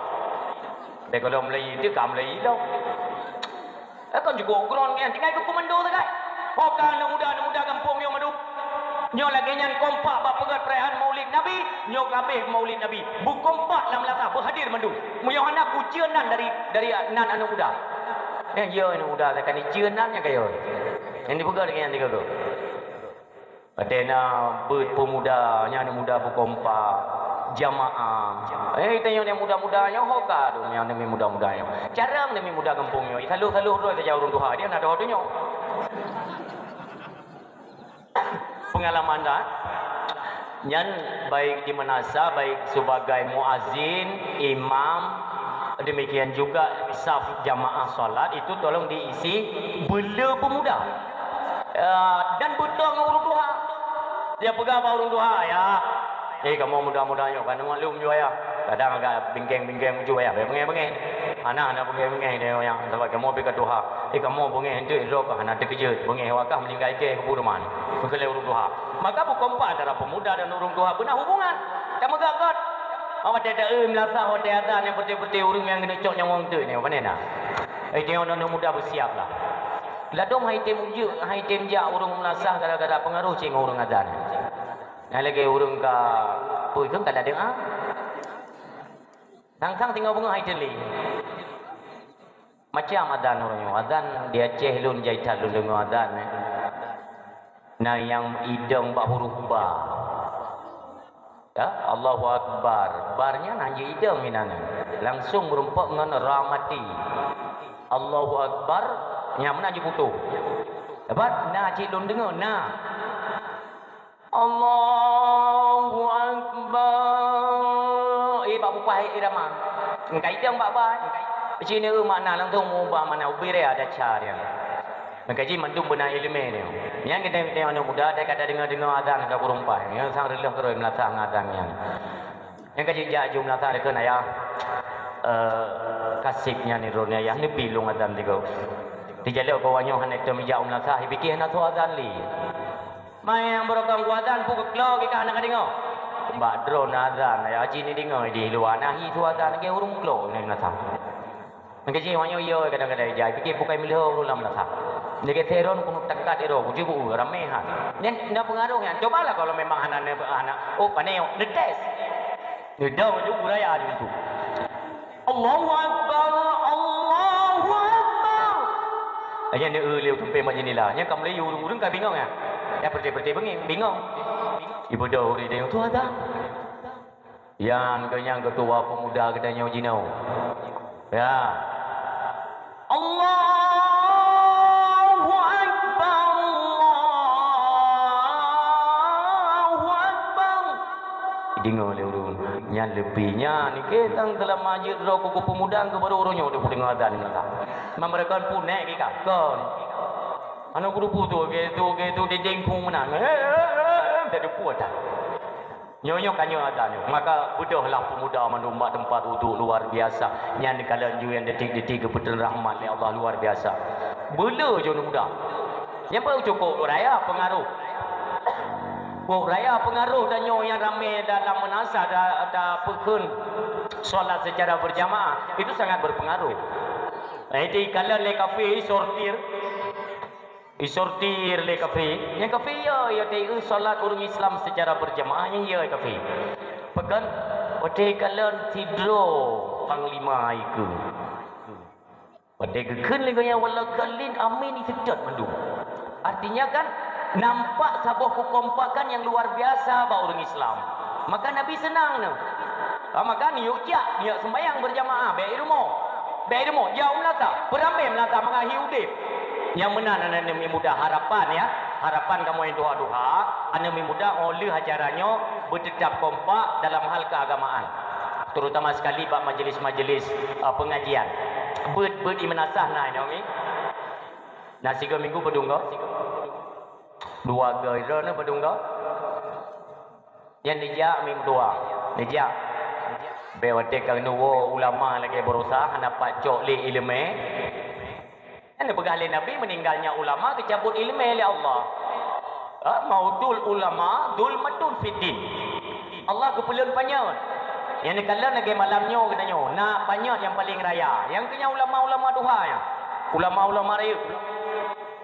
Bèk kalau mulai itu ka mulai ilôn. Eh, kon jukuk groen nyan tinggai keu komando sagai. Ho ka aneuk muda, aneuk muda gampông nyoe mandum. Nyoe lagèe nyan kompak bak peugöt perayaan Maulid Nabi, nyoe ka habéh Maulid Nabi. Beukompak lam lasah, beuhadir mandum. Meunyoe hana kucue nan dari, dari nan aneuk muda. Eh, yo aneuk muda, takani cue nan nyang kayo. Nyang dipeugöt lagèe nyan tiga tu. Watèe na beuet peumuda, nyan aneuk muda beukompak, jamaah. Eh, tanyoe nyang muda-muda nyoe ho ka tu, nyang neumi muda-muda nyoe. Carông neumi muda gampông nyoe, saluh-saluh droe saja ureueng tuha, dia na doh tu nyoe. Pengalaman dah. Nyan baik di meunasah, baik sebagai muazin, imam, demikian juga saf jamaah salat itu tolong diisi bela pemuda. Ya, dan beutôi ngon ureueng tuha. Dia peugah bak ureueng tuha, "Ya, eh, kamoe muda-muda nyoe kan maklum jua ya. Kadang agak bingkeng-bingkeng jua ya, bengeh-bengeh. Hana, hana bengeh-bengeh dia yang sebab kamoe pih ka tuha. Eh, kamoe bengeh enteuk droe ka hana teukeujot. Bengeh wakah meuninggai keu kubu teuma." Meukeulai ureueng tuha. Maka beukompak antara pemuda dan ureueng tuha beuna hubungan. Ka meugöt-göt. Awak watèe ta-eu meulasah watèe azan nyang peureute-peureute ureueng nyang keuneuk cok nyawöng teuk nyoe, pane na? Eh, tanyoe aneuk muda beusiap lah. Ladôm hai tem ujeuk, hai tem jak ureueng meulasah gara-gara peungaroh cit ngon ureueng azan. Nyang lagèe ureueng ka, peue kheun ka ladeuh ah. Sang-sang tinggai beungoh hai tem lé. Macam azan ureueng nyoe. Azan di Aceh lôn jai that lôn deungoe azan, eh. Na nyang idong bak huruf ba. Ya, Allahu Akbar. Bar nyan hana idong inan. Langsung meurumpok ngon ra mati. Allahu Akbar, nyan meunan jiputôh. Dapat? Na cit lôn deungoe, na. Allahu Akbar. Eh, bak bukah irama. Engkai idong bak ba. Cit ni makna langsung mengubah makna ubire ada cara. Maka jih mandum beuna ileumèe nyoe. Nyang geutanyoe aneuk muda, dai ka tadeungoe-deungoe azan ka kureumpah. Nyang sang reuloh keudroe meulasah ngon azan nyan. Nyang ka jijak ju meulasah dikheun ayah, eh, kaseb nyan ni droeneuh ayah neubi lôn azan tiga. Dijalok keu awak nyoe hana tom ijak u meulasah, ipike hana soe azan lé. Mai nyang beurokong ku azan, peue geuklo, kita hana kadeungoe. Bak droeneuh azan, ayah jih ni deungoe di luwa, na hi soe azan, lagèe ureueng klo nyan meulasah. Maka jih awak nyoe yo kadang-kadang ijak, pike bukai meuleuho ureueng lam meulasah. Lagèe seron keuneuk takat iro, kuju ku ramè ha. Nyan na peungaroh nyan. Cobalah kalau memang hana, hana, oh, pane, neutes. Neudong ju guraya di situ. Allahu Akbar, Allahu Akbar. Nyan ni, eh, liu sampai mak jendela. Nyan ka mulai ureueng-ureueng ka bingong ya. Ya, peureute-peureute bingong, bingong. Ibu dah ureueng dia tu ada. Yan keu nyang keutua peumuda geutanyoe jinoe. Ya. Allahu Akbar, Allahu Akbar. Ingat lé ureuëng nyan leupie nyan, ke tang dalam masjid droe kuku pemuda ke baru ureuëng nyoe dipeudeungoe azan nyan. Memereka pun naik ke kakon. Anak guru putu ke tu ke tu di dengkung menang. Jadi puas dah. Nyoe-nyoe ka nyoe ada nyoe. Maka beudôhlah pemuda mandum bak teumpat uduk luar biasa. Nyan kalon ju nyang detik-detik geupeuteun rahmat lé Allah luar biasa. Beuleu ju muda. Nyang peucukôp raya pengaruh. Kok raya pengaruh dan nyoe nyang ramé dalam meunasah da, da peukheun solat secara berjamaah, itu sangat berpengaruh. Nah, itu kalon lé kafé sortir. Isortir lé kafé, nyang kafé ya, ya teu salat ureuëng Islam secara berjamaah nyang ya kafé. Pekan watée kalon sidroe panglima ikeu. Watée geukheun lé gaya wala galin amin iseudot mandum. Artinya kan nampak saboh kekompakan yang luar biasa bak ureuëng Islam. Maka Nabi senang neu. Ha, maka niyok jak, niyok sembahyang berjamaah, baik ilmu. Baik ilmu, ya umlata, beramai melata mengahi udeb. Nyang meunan aneuk muda harapan ya, harapan kamoe duha-duha, aneuk muda oleh acara nyoe bertetap kompak dalam hal keagamaan. Terutama sekali bak majelis-majelis uh, pengajian. Bet-bet imenasah na nyoe. Nah, siga minggu pedungga. Dua ga ira na pedungga. Nyan neujak meudoa, neujak. Bék watée ka neuwoe ulama lagée barosa hana pacok lé iéleumé. Nyan neupeugah lé Nabi, meuninggalnya ulama geucabut iéleumé lé Allah. Ha, mautul ulama zulmatun fiddin. Allah geupeulon panyöt. Nyang neukalon lagée malam nyoe geutanyoe, na panyöt nyang paleng raya. Nyang keu nyan ulama-ulama tuha nyan. Ulama-ulama rayeuk.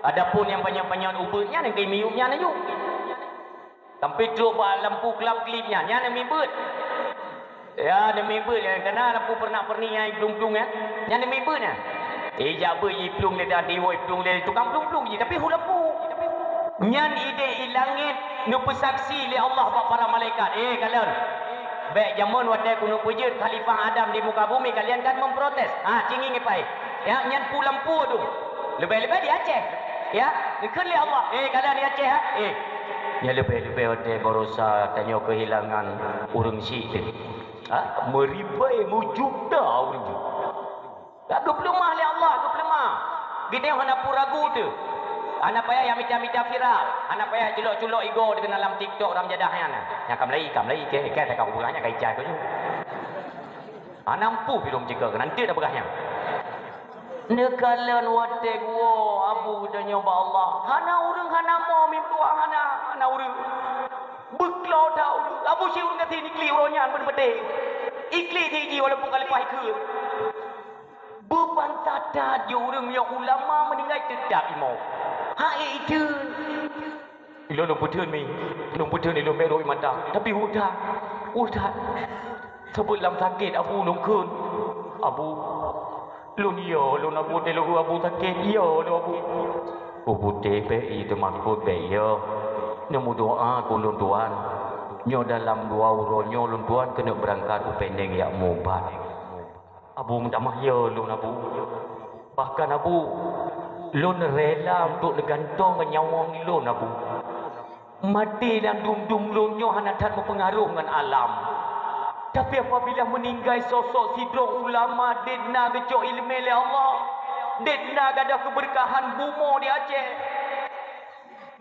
Adapun nyang panyöt-panyöt ubeut nyan nyang keu miyueb nyan aju. Sampai trok bak lampu kelap-kelip nyan, nyan demi beuet. Ya, demi beuet, ya, kena lampu peurenak-peurenik nyan, plueng-plueng, ya. Nyan demi beuet, ya. Eh, jak beuet, iplueng lé tadi, wo, iplueng lé tukang plueng-plueng ji, tapi hu lampu. Nyan idéh i langét neupeusaksi lé Allah bak para malaikat. Eh, kalon. Bék jameun watée keuneuk peujeuet khalifah Adam di muka bumi, kalian kan memprotes. Ha, cinging ipai. Ya, nyan pu lampu tu. Leubeh-leubeh di Aceh. Ya, dikheun lé Allah. Eh, kalian di Aceh, ha? Eh, Nyan leubeh-leubeh watée barosa tanyoe keuhilangan ureuëng syiek teuh. Ha? Meuribai meujuta ureuëng. Ka geupeuleumah lé Allah, geupeuleumah. Geutanyoe hana peue ragu teuh. Hana payah nyang mita-mita viral, hana payah culok-culok igoe dikeue lam TikTok ram jadah nyan. Nyang ka meulai, ka meulai, ke, ke, ka peugah nyan ka icai keu nyoe. Hana mampu bilong jika nanti dah peugah nyan. Neukalon watée geuwoe abu geutanyoe bak Allah. Hana ureuëng hana mo mimpi hana, hana ureuëng. Beuklo that ureuëng. Abu si ureuëng gasien iklik uroe nyan beudeh-beudeh. Iklik di ji walaupun ka leupah ikheun. Beubantah that jih ureuëng nyang ulama meuninggai teutap imo. Ha, eh, itu. Ilôn lôn peutheun mi, lôn peutheun ilôn bék rhot mata. Tapi udah, udah. Saboh lam sakét abu lôn kheun. Abu, lôn yo, lôn abu teuh lôn abu sakét, yo lôn abu. Abu teuh bék i teumakot bék yo. Neumeudoa keu lôn tuan. Nyoe dalam dua uroe nyoe lôn tuan keuneuk beurangkat u Peneng jak mubat. Abu meutamah yo lôn abu. Bahkan abu, lôn rela untuk neugantong nyawöng lôn abu. Maté lam dum-dum lôn nyoe hana that meupeungaroh ngon alam. Tapi apabila meuninggai sosok sidroe ulama dét na geucok iéleumé lé Allah, dét na gadôh keubeurkahan bumoe di Aceh.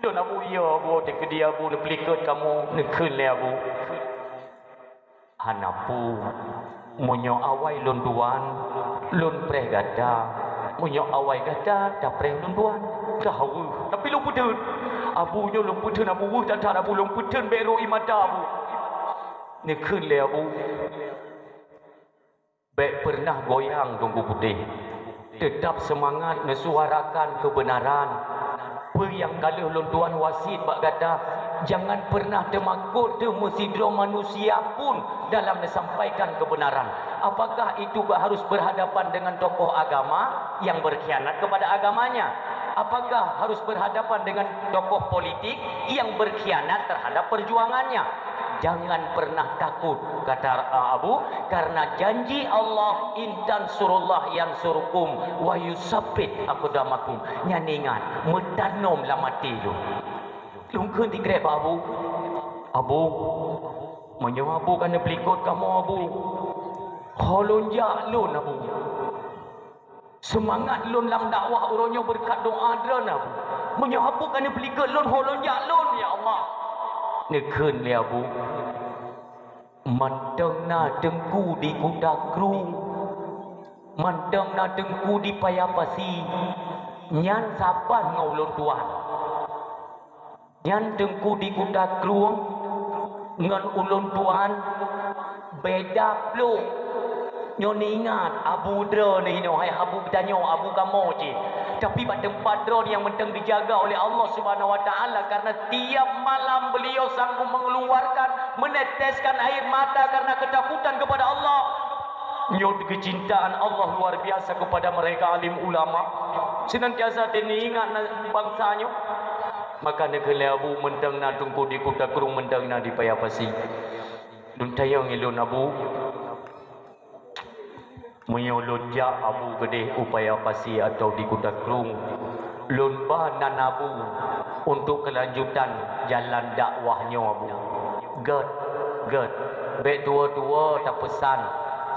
Lôn abu yo abu teukeudi abu neupeulikot kamoe neukheun lé abu. Hana peue. Meunyoe awai lôn tuan, lôn preh gata. Meunyoe awai gata, tapreh lôn tuan. Ka haweuh. Tapi lôn peutheun. Abu nyoe lôn peutheun, abu weueh that-that abu lôn peutheun bék rhot i mata abu. Neukheun lé abu. Bék peureunah goyang Teungku Putéh. Teutap seumangat neusuarakan keubeunaran. Peue nyang ka lheueh lôn tuan wasiet bak gata, jangan peureunah teumakot teuh meusidroe manusia pun dalam neusampaikan keubeunaran. Apakah itu harus berhadapan dengan tokoh agama yang berkhianat kepada agamanya? Apakah harus berhadapan dengan tokoh politik yang berkhianat terhadap perjuangannya? Jangan pernah takut, kata, uh, Abu, karena janji Allah, "In tansurullah yansurkum wa yusabbit aqdamakum." Nyan ingat, meutanom lam até lôn. Lôn kheun tikrek bak Abu. Abu, Meunyoe Abu ka neupeulikot kamoe Abu, ho lôn jak lôn Abu. Seumangat lôn lam dakwah uroe nyoe beureukat doa droeneuh Abu. Meunyoe Abu ka neupeulikot lôn, ho lôn jak lôn, ya Allah. Neukheun lé Abu, mantong na teungku di Kuta Krueng, mantong na teungku di Paya Pasi, nyan saban ngon ulôn tuan. Nyan teungku di Kuta Krueng ngon ulôn tuan beda plôh. Nyoe neuingat, Abu droeneuh inoe, hai Abu geutanyoe, Abu kamoe cit. Tapi bak teumpat droeneuh nyang mantong dijaga oleh Allah Subhanahu wa Taala, karena tiap malam beliau sanggup mengeluarkan, meneteskan air mata karena ketakutan kepada Allah. Nyoe keucintaan Allah luar biasa kepada mereka alim ulama. Senantiasa teuingat na bansa nyoe. Maka neukheun lé Abu, mantong na teungku di Kuta Krueng, mantong na di Paya Pasi. Lôn tanyong ilôn Abu, meunyoe lôn jak Abu keudeh u Paya Pasi atau di Kuta Krueng, lôn ba nan Abu untuk kelanjutan jalan dakwah nyoe Abu. Gét, gét, bék tuwoe-tuwoe tapeusan,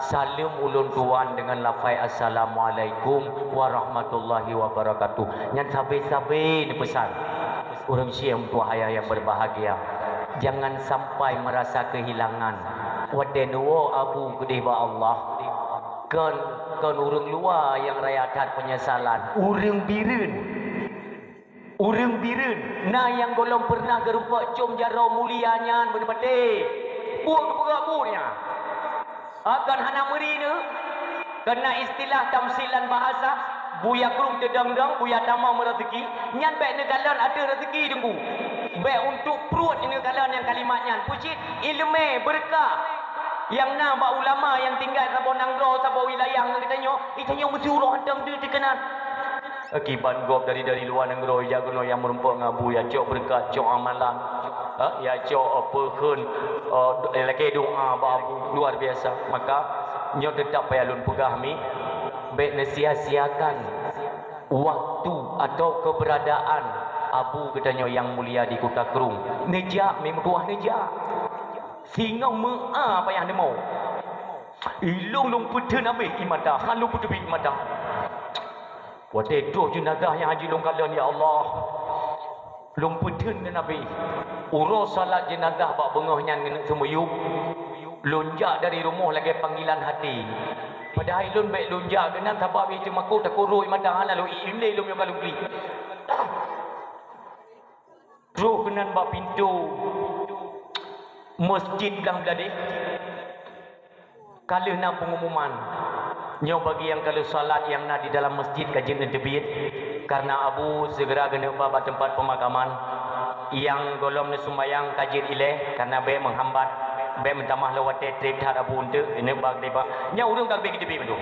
saleuem ulôn tuan deungon lafai assalamualaikum warahmatullahi wabarakatuh. Nyan sabe-sabe neupeusan. Ureuëng syiem tuah ayah yang berbahagia, jangan sampai merasa kehilangan. Watée neuwoe Abu keudeh bak Allah, kon, kon ureuëng luwa nyang raya that penyesalan, ureuëng Bireuen. Ureuëng Bireuen na nyang gohlom peureunah geurumpok com jaroe mulia nyan beuneupatéh. Buet keupeugah buet nyan. Akan hana meuri neu, keureuna istilah tamsilan bahasa, buya krueng teudong-dong, buya tamong meuraseuki, nyan bék neukalon ateueh raseuki teungku. Bék untuk pruet neukalon nyang kalimat nyan. Peucit ileumé beureukat nyang na bak ulama nyang tinggai saboh nanggroe, saboh wilayah ngon geutanyoe, geutanyoe meusuroh hantom deuh teukeuna. Akibat gob dari, dari luwa nanggroe jak keunoe nyang meurumpok ngon Abu, ya cok beureukat, cok amalan, ha, ya cok, eh, peukheun, eh, do-, lakée doa bak Abu, luar biasa. Maka nyoe teutap payah lôn peugah mi, bék neusia-siakan waktu atau keberadaan Abu geutanyoe nyang mulia di Kuta Krueng. Neujak mi meutuah neujak. Singoh meu'a payah neumoe. Ilôn lôn peutheun abéh ie mata, han lôn peuteubiet ie mata. Watée troh jeunazah nyang hana jilôn kalon, ya Allah, lôn peutheun keu Nabi. Uroe salat jeunazah bak beungoh nyan keuneuk seumiyueb, lôn jak dari rumoh lagée panggilan hati. Padahai lôn bék lôn jak keunan sabab ie teumakot takot rhot ie mata, hana lôn ié lé lôn meunyoe ka lôn klik. Troh keunan bak pintoe Masjid Blang Bladeh. Ka lheueh na pengumuman, nyoe bagi nyang ka lheueh salat nyang na di dalam masjid ka jeuet neuteubiet, karena Abu segera geuneuk ba bak teumpat peumakaman. Nyang gohlom neusumbayang ka jeuet ilée, karena bék meuhambat, bék meutamah lom watée treb that Abu eunteuk, geuneuk ba keudeh bak. Nyan ureuëng ka leubeh geuteubiet mandum.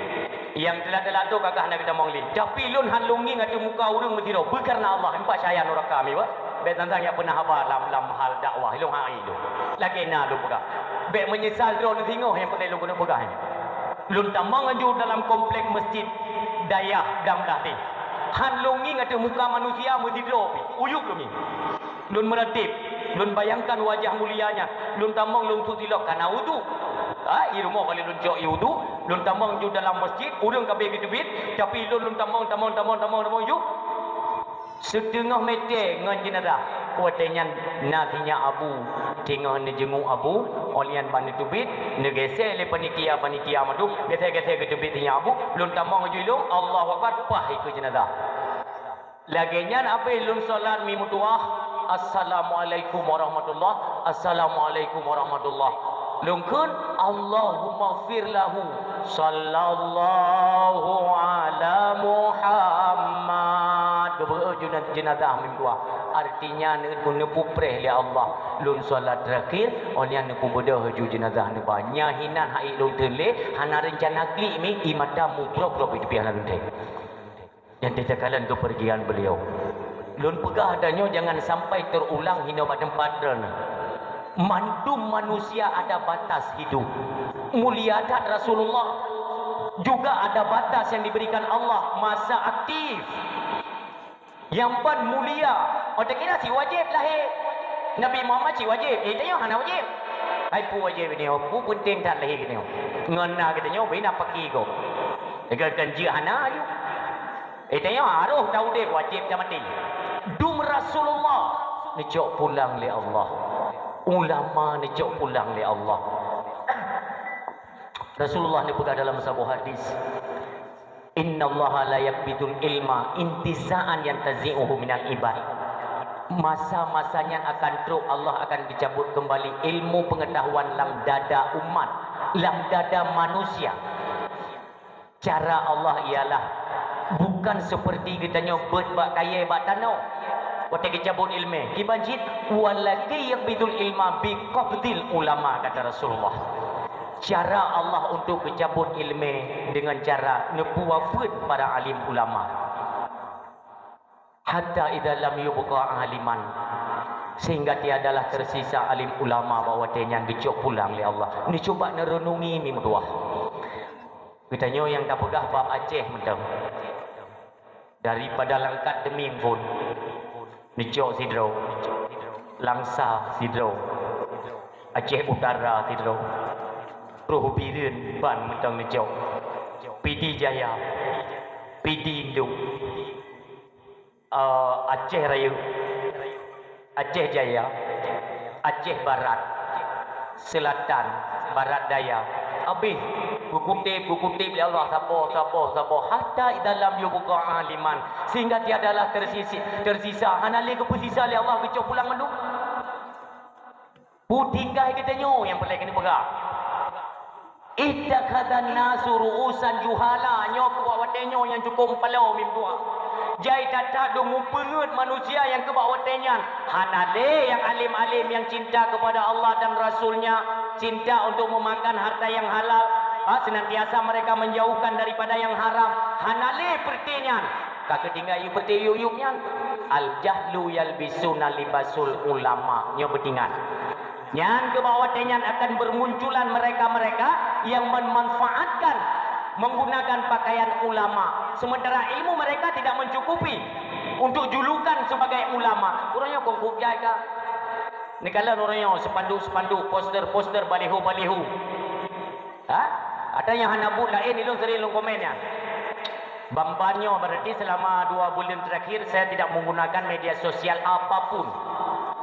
Nyang teulat-teulat tu ka gah na geutamong lé. Tapi lôn han lôn ngieng ateueh muka ureuëng meusidroe, beukareuna Allah, empat cahya nuraka mi, bah. Bék tantang nyang peunah haba lam, lam hal dakwah, ilôn hai lôn. Lagée na lôn peugah. Bék meunyeusal droe neuh singoh nyang peureulée lôn keuneuk peugah nyan. Lôn tamong laju dalam komplek masjid dayah Blang Bladeh. Han lôn ngieng ateueh muka manusia meusidroe pih. Uyueb lôn ngieng. Lôn meuratéb, lôn bayangkan wajah mulia nyan. Lôn tamong lôn sut silop kana udhu. Ha, i rumoh kali lôn cok ie udhu, lôn tamong ju dalam masjid, ureuëng ka abéh geuteubiet, tapi lôn, lôn tamong, tamong, tamong, tamong, tamong ju. Siteungoh mete ngon jeunazah. Watée nyan na sinyak Abu, teungoh neujenguk Abu, óh lheueh nyan ban neuteubiet, neugeusé lé panitia-panitia mandum, geusé-geusé geuteubiet sinyak Abu, lôn tamong ju ilôn, Allahu Akbar, paih ikeue jeunazah. Lagée nyan abéh lôn salat mi meutuah, "Assalamualaikum warahmatullah, assalamualaikum warahmatullah." Lôn kheun, "Allahummaghfir lahu, sallallahu ala Muhammad." Geubeuet jeuna-, jeunazah mi meutuah. Artinya, ne-, neupeupreh lé Allah. Lôn salat terakhir, óh lheueh nyan neupeubeudôh ju jeunazah neuba. Nyan hinan hai lôn teulé, hana reuncana klik mi, ie mata mubrok-brok di tepi hana lôn tém. Nyang teucakalon keupeurgian beliau. Lôn peugah tanyoe jangan sampai terulang hinoe bak teumpat droeneuh. Mandum manusia ada batas hidup. Mulia that Rasulullah juga ada batas yang diberikan Allah, masa aktif. Nyang ban mulia, oh, takira si wajéb lahé. Nabi Muhammad si wajéb, eh, tanyoe hana wajéb. Hai peue wajéb nyoe, peue peunteng that lahé nyoe. Ngon na geutanyoe bina paki gob. Lagèe kan jeuet hana aju. Eh, tanyoe harôh taudép wajéb tamaté. Dum Rasulullah neucok pulang lé Allah. Ulama neucok pulang lé Allah. Rasulullah neupeugah dalam saboh hadis, "Innallaha la yaqbidul ilma intiza'an yantazi'uhu minal ibad." Masa-masa nyan akan trok, Allah akan geucabut keumbali ilmu peungeutahuan lam dada umat, lam dada manusia. Cara Allah ialah bukan seperti geutanyoe beuet bak kayèe bak tanoh. Watèe geucabut ileumèe, kiban cit, "Wallazi yaqbidul ilma biqabdil ulama," kata Rasulullah. Cara Allah untuk geucabut ileumèe dengan cara neupuwafeuet para alim ulama. "Hatta idza lam yubqa aliman," sehingga tiadalah tersisa alim ulama bak watèe nyan geucok pulang lé Allah. Neucuba neureunungi meutuah. Geutanyoe nyang tapeugah bab Aceh mantong. Daripada Langkat Demieng phôn, neucok sidroe. Langsa sidroe. Aceh Utara sidroe. Troh Bireuen ban mantong neucok. Pidie Jaya. Pidie Induk. Eh, Aceh Rayeuk, Aceh Jaya, Aceh Barat, Selatan, Barat Daya. Habéh geukutép, geukutép lé Allah saboh, saboh, saboh. "Hatta idza lam yubqa aliman," sehingga tiadalah tersisi-, tersisa, hana lé geupeusisa lé Allah geucok pulang mandum. Peue tinggai geutanyoe nyang peureulèe keuneuk peugah. "Ittakhadzan nasu ru'usan juhala," nyoe keu bak watèe nyoe nyang cukôp meupaloe meutuah. Jai that-that dong meupeungeut manusia nyang keu bak watèe nyan. Hana lé nyang alim-alim nyang cinta kepada Allah dan Rasul-Nya, cinta untuk memakan harta yang halal, ha, senantiasa mereka menjauhkan daripada yang haram. Hana lé peureuté nyan. Ka keutinggai peureuté yup-yup nyan. "Al-jahlu yalbisu libasul ulama." Nyoe beutingat. Nyan keu bak watèe nyan akan bermunculan mereka-mereka yang memanfaatkan, menggunakan pakaian ulama, sementara ilmu mereka tidak mencukupi untuk julukan sebagai ulama. Ureueng nyoe kok geujaga. Neukalon ureueng nyoe spanduk-spanduk, poster-poster, baliho-baliho. Ha? Ada nyang hana buet laén, ilôn sering lôn komen nyan. Ban-ban nyoe berarti selama dua bulan terakhir saya tidak menggunakan media sosial apapun.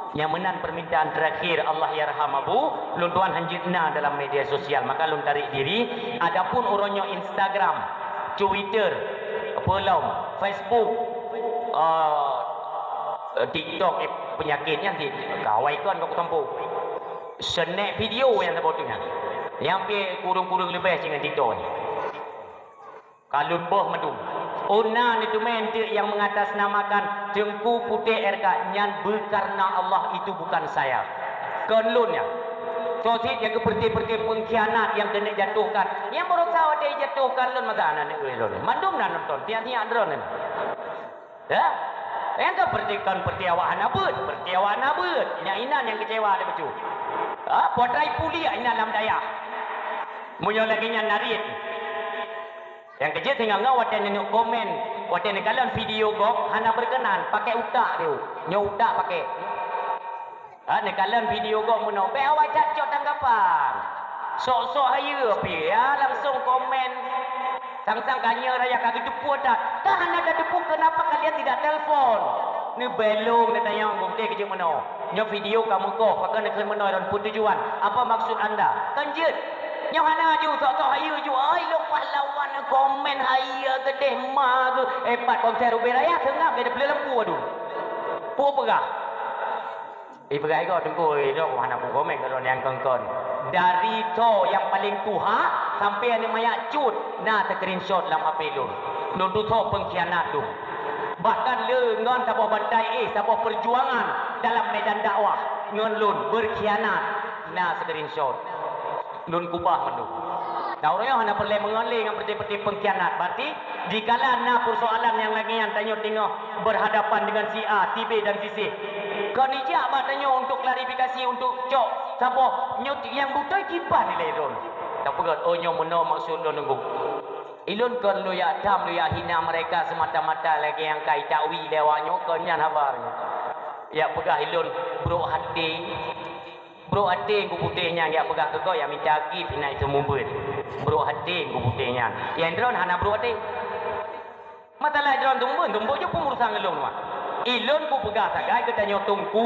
Nyang meunan permintaan terakhir, Allah yarham Abu, lôn tuan hanjeuet na dalam media sosial, maka lôn tarék diri. Adapun uroe nyoe Instagram, Twitter, apa lom, Facebook, eh, TikTok, eh, penyakit nyan di kawai kon kok tampu. Snack video nyang saboh tu nyan. Nyang pih kureueng-kureueng leubeh singoh TikTok nyan. Ka lôn boh mandum. Oh na neuteumé eunteuk nyang mengatasnamakan Teungku Putéh R K, nyan beukareuna Allah, itu bukan saya. Kon lôn nyan. Soe cit nyang keu peureuté-peureuté pengkhianat nyang keuneuk jatuhkan. Nyang beurasa watèe jatuhkan lôn masa aneuk lôn. Mandum na nonton, tiap-tiap droeneuh. Ya? Nyang ka peureuté kon peureuté awak hana beuet, peureuté awak hana beuet. Nyan inan nyang keucewa di bacut. Ha, potai puliek inan lam dayah. Meunyoe lagèe nyan narit. Nyang keujeuet singoh-ngoh watèe neuneuk komen, watèe neukalon video gob hana berkenan, pakai utak tu. Nyoe utak pakai. Ha, neukalon video gob meunoe, bèk awai that cok tanggapan. Sok-sok hayeue pih, ya, langsung komen. Sang-sang ka nyoe raya ka geuteupeue that. Ka hana tateupeue, kenapa kalian tidak telepon? Neubelong neutanyong, bukti keujeuet meunoe. Nyoe video ka meukoh, pakon neukheun meunoe lôn, peue tujuan? Apa maksud anda? Kan jeuet. Nyoe hana ju, sok-sok hayeue ju. Ai, lôn pahlawan, komen hayeue keudeh ma geuh. Eh, pat konser ubé raya, seungab geuh dipeuleumpu adu. Peue peugah? Ibrahim kau tengku, eh, dok, hana ku komen kalau nyang kon-kon. Dari tho nyang paling tuha sampai aneuk manyak cut, na screenshot lam H P lôn. Lôn tu tho pengkhianat tu. Bahkan le ngon saboh bantai, eh, saboh perjuangan dalam medan dakwah ngon lôn berkhianat, na screenshot. Lôn kubah mandum. Nah, ureueng nyoe hana peureulèe meungon lé ngon peureté-peureté pengkhianat. Berarti, dikala na persoalan nyang lagèe nyan, tanyoe teungoh berhadapan dengan si A, si B, dan si C. Kon ijak bak tanyoe untuk klarifikasi, untuk cok saboh nyoe nyang beutôi kiban nilai lôn. Tapeugah, "Oh, nyoe meunoe maksud lôn nunggu." Ilôn kon lôn yak dam, lôn yak hina mereka semata-mata lagèe nyang ka itawi lé awak nyoe, kon nyan haba nyoe. Yak peugah ilôn brok até. Brok até Teungku Putéh nyan jak peugah keu gob, jak mita gift inan seumeubeuet. Brok até Teungku Putéh nyan. Nyang droen hana brok até. Masalah droen seumeubeuet, seumeubeuet jih peue urusan lôn, wah. Ilôn kupeugah sagai geutanyoe Teungku.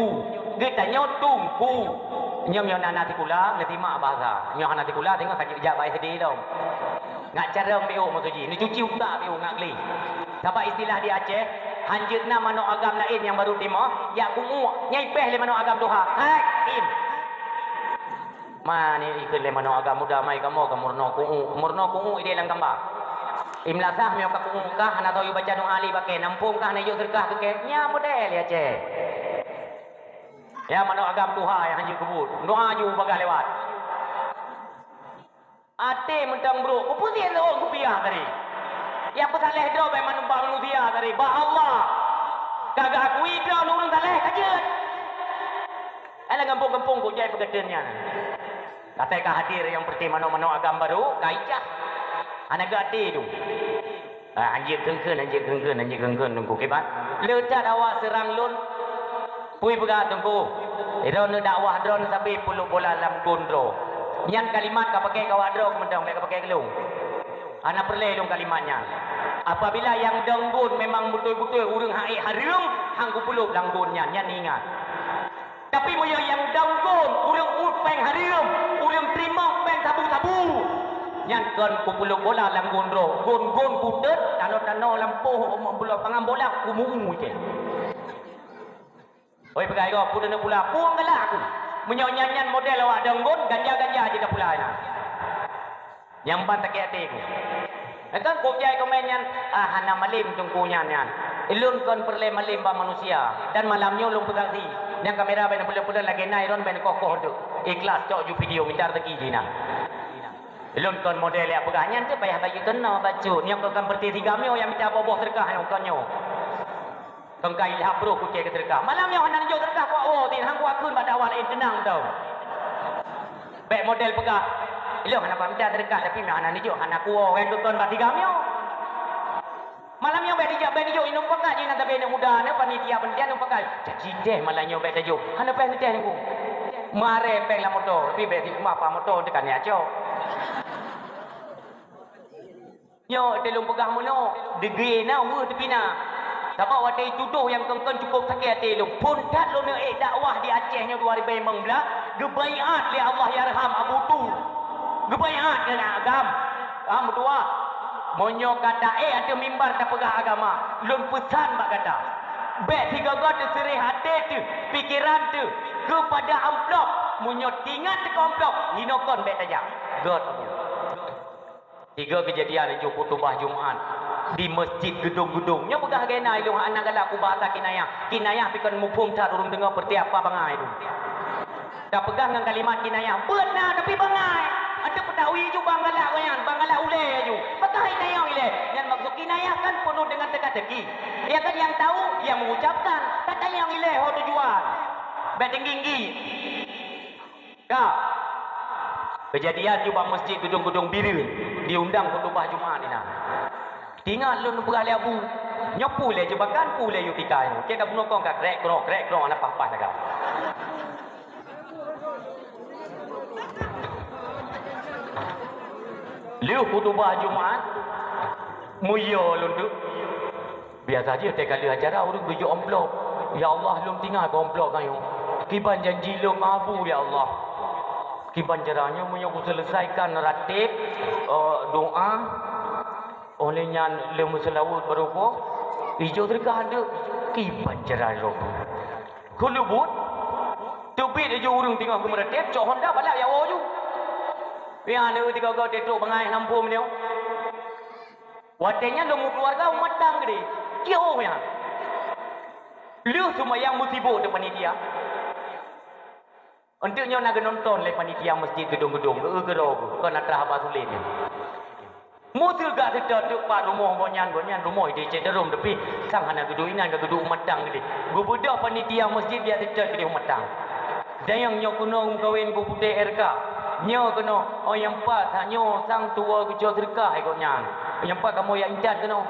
Geutanyoe Teungku. Nyoe, nyoe na, na sikula, neusimak bahasa. Nyoe hana sikula, singoh ka jijak bak S D lom. Ngat carông piôh maksud jih, neucuci utak piôh ngat gleh. Sabab istilah di Aceh, hanjeuet na manok agam laén nyang barô timoh, jak ku'uk, nyang ipéh lé manok agam tuha. Hai, im. Ma ni ikheun lé manok agam muda mai kamoe ka meurunoe ku'uk. Meurunoe ku'uk idéh lam kamba. Im lasah meunyoe ka ku'uk kah, hana tau baca doa lé bakée, nampông kah, hana jok seudeukah keu kée. Nyan model di Aceh. Ya, manok agam tuha nyang hanjeuet keubuet. Doa ju bagah lewat. Até mantong brok, kupeusiet lôn kupiah tadi. Nyang peusaléh droe bak manu-, bak manusia tadi, bak Allah. Ka geuakui droe ureuëng saléh ka jeuet. Alah gampông-gampông kok jai peukateuen nyan. Asai ka hadir nyang peureté manok-manok agam barô, ka icah. Hana geuaté tu. Ah, hanjeuet kheun-kheun, hanjeuet kheun-kheun, hanjeuet kheun-kheun Teungku kiban. Le that awak seurang lôn. Peue peugah Teungku? Droeneuh dakwah droeneuh sabe peuleuk bola lam gon droe. Nyan kalimat ka pakai keu awak droe keumantong, bèk ka pakai keu lôn. Hana peureulèe lôn kalimat nyan. Apabila nyang dong gon memang beutôi-beutôi ureueng hak ék hareuem, han kupeuleuk lam gon nyan, nyan ingat. Tapi meunyoe nyang dong gon, ureueng uet péng hareuem, ureueng teurimong péng sabu-sabu, nyan kon kupeuleuk bola lam gon droe. Gon-gon kutet, tanoh-tanoh lam poh, buloe pangan bola kumu-umu cit. Oi, peugah gob, peue teuneuk pula, peue galak aku. Meunyoe nyan-nyan model awak dong gon, ganja-ganja jeuet tapula nyan. Nyang ban sakét até ku. Kan kok jai komen nyan, ah, hana malem Teungku nyan, nyan. Lôn kon peureulèe malem bak manusia. Dan malam nyoe lôn peusaksi. Nyang kamera bèk neupeuleun-peuleun lagèe na droen bèk neukoh-koh teuk. Ikhlas cok ju video mita rezeki jih na. Lôn kon model nyang peugah nyan teuh payah bayeue keunoe bacut. Nyang kon kan peureté si Gamyo nyang mita boh-boh seudeukah nyoe kon nyoe. Kon ka ilham brôh kucé keu seudeukah. Malam nyoe hana neujok seudeukah kuwoe, tin han kuakheun bak dakwah laén, teunang tau. Bèk model peugah, "Ilôn hana pamita seudeukah, tapi meuhana neujok, hana kuwoe," kan keu kon bak si Gamyo. Malam nyoe bèk dijak, bèk neujok, inong pakat jih na sabe aneuk muda, na panitia, panitia inong pakat. Jadi deh malam nyoe bèk tajok. Hana payah neuteh Teungku. Meureh péng lam moto, tapi bèk si mapa moto teuka niat cok. Nyoe teuh lôn peugah meunoe, deungoe na weueh teupina. Sabab watèe tudoh nyang kon-kon cukôp sakét até lôn. Phôn that lôn ék dakwah di Aceh nyoe dua ribèe limong blah, geubaiát lé Allahyarham Abu Tu. Geubaiát keu agam. Ah, meutuah. Meunyoe gata ék ateueh mimbar tapeugah agama, lôn peusan bak gata. Bèk sigoe-goe teuseureh até teuh, pikeran teuh, keupada amplop. Meunyoe tingat teuka amplop, hinoe kon bèk tajak. Göt. Tiga keujadian laju khutubah Jumat di Masjid Geudong-Geudong. Nyoe peugah lagèe na ilôn hana galak kubahasa kinayah. Kinayah pih kon muphom that ureueng deungö peureté apa bangai tu. Tapeugah ngon kalimat kinayah, beuet na tapi bangai. Ateueh peutawi ju bang galak gobnyan, bang galak ulèe ju. Peugah tanyong ilèe. Nyan maksud kinayah kan penuh dengan teka-teki. Ya kan, yang tahu, yang mengucapkan. Tatanyong ilèe ho tujuan. Bèk tinggi-tinggi. Ka. Keujadian ju bak Masjid Geudong-Geudong Bireuen, diundang khutubah Jumat inan. Tingat lôn peugah lé Abu, nyoe peue lé jebakan, peue lé yue tika nyoe. Keu na bunoe kong ka krek krok, krek krok, hana paih-paih lagak. Lheueh khutubah Jumat, meuyue lôn tu. Biasa jih watèe ka lheueh acara ureueng geujok amplop. Ya Allah, lôn tinggai keu amplop nyoe. Kiban janji lôn ngon Abu, ya Allah. Kiban cara nyoe meunyoe kuseuleusaikan rateb, eh, doa, óh lheueh nyan lheueh meuseulaweuet baroe, ijok seudeukah deuek. Kiban cara lôn. Keuleubut, teubiet laju ureueng teungoh geumeurateb, cok honda balak jak woe ju. Pian lé tiga goe teutrok bangai lam phom nyoe. Watèe nyan lôn meukeuluwarga umat dang keudéh. Jiôh nyan. Lheueh seumayang meusibok teuk panitia. Eunteuk nyoe na geunonton lé panitia Masjid Geudong-Geudong, geu-eu keudroe kon atra haba sulet nyan. Meuseugat seutôt teuk bak rumoh gobnyan, gobnyan rumoh idéh cit deurom, tapi sang hana geuduek inan, ka geuduek umat dang keudéh. Geubeudôh panitia masjid biasa seutôt keudéh umat dang. Dayang nyoe keunoe meukawen bak putéh R K. Nyoe keunoe, oh nyang pat, tanyoe sang tuwoe geucok seudeukah, eh, gobnyan. Nyang pat kamoe jak intat keunoe.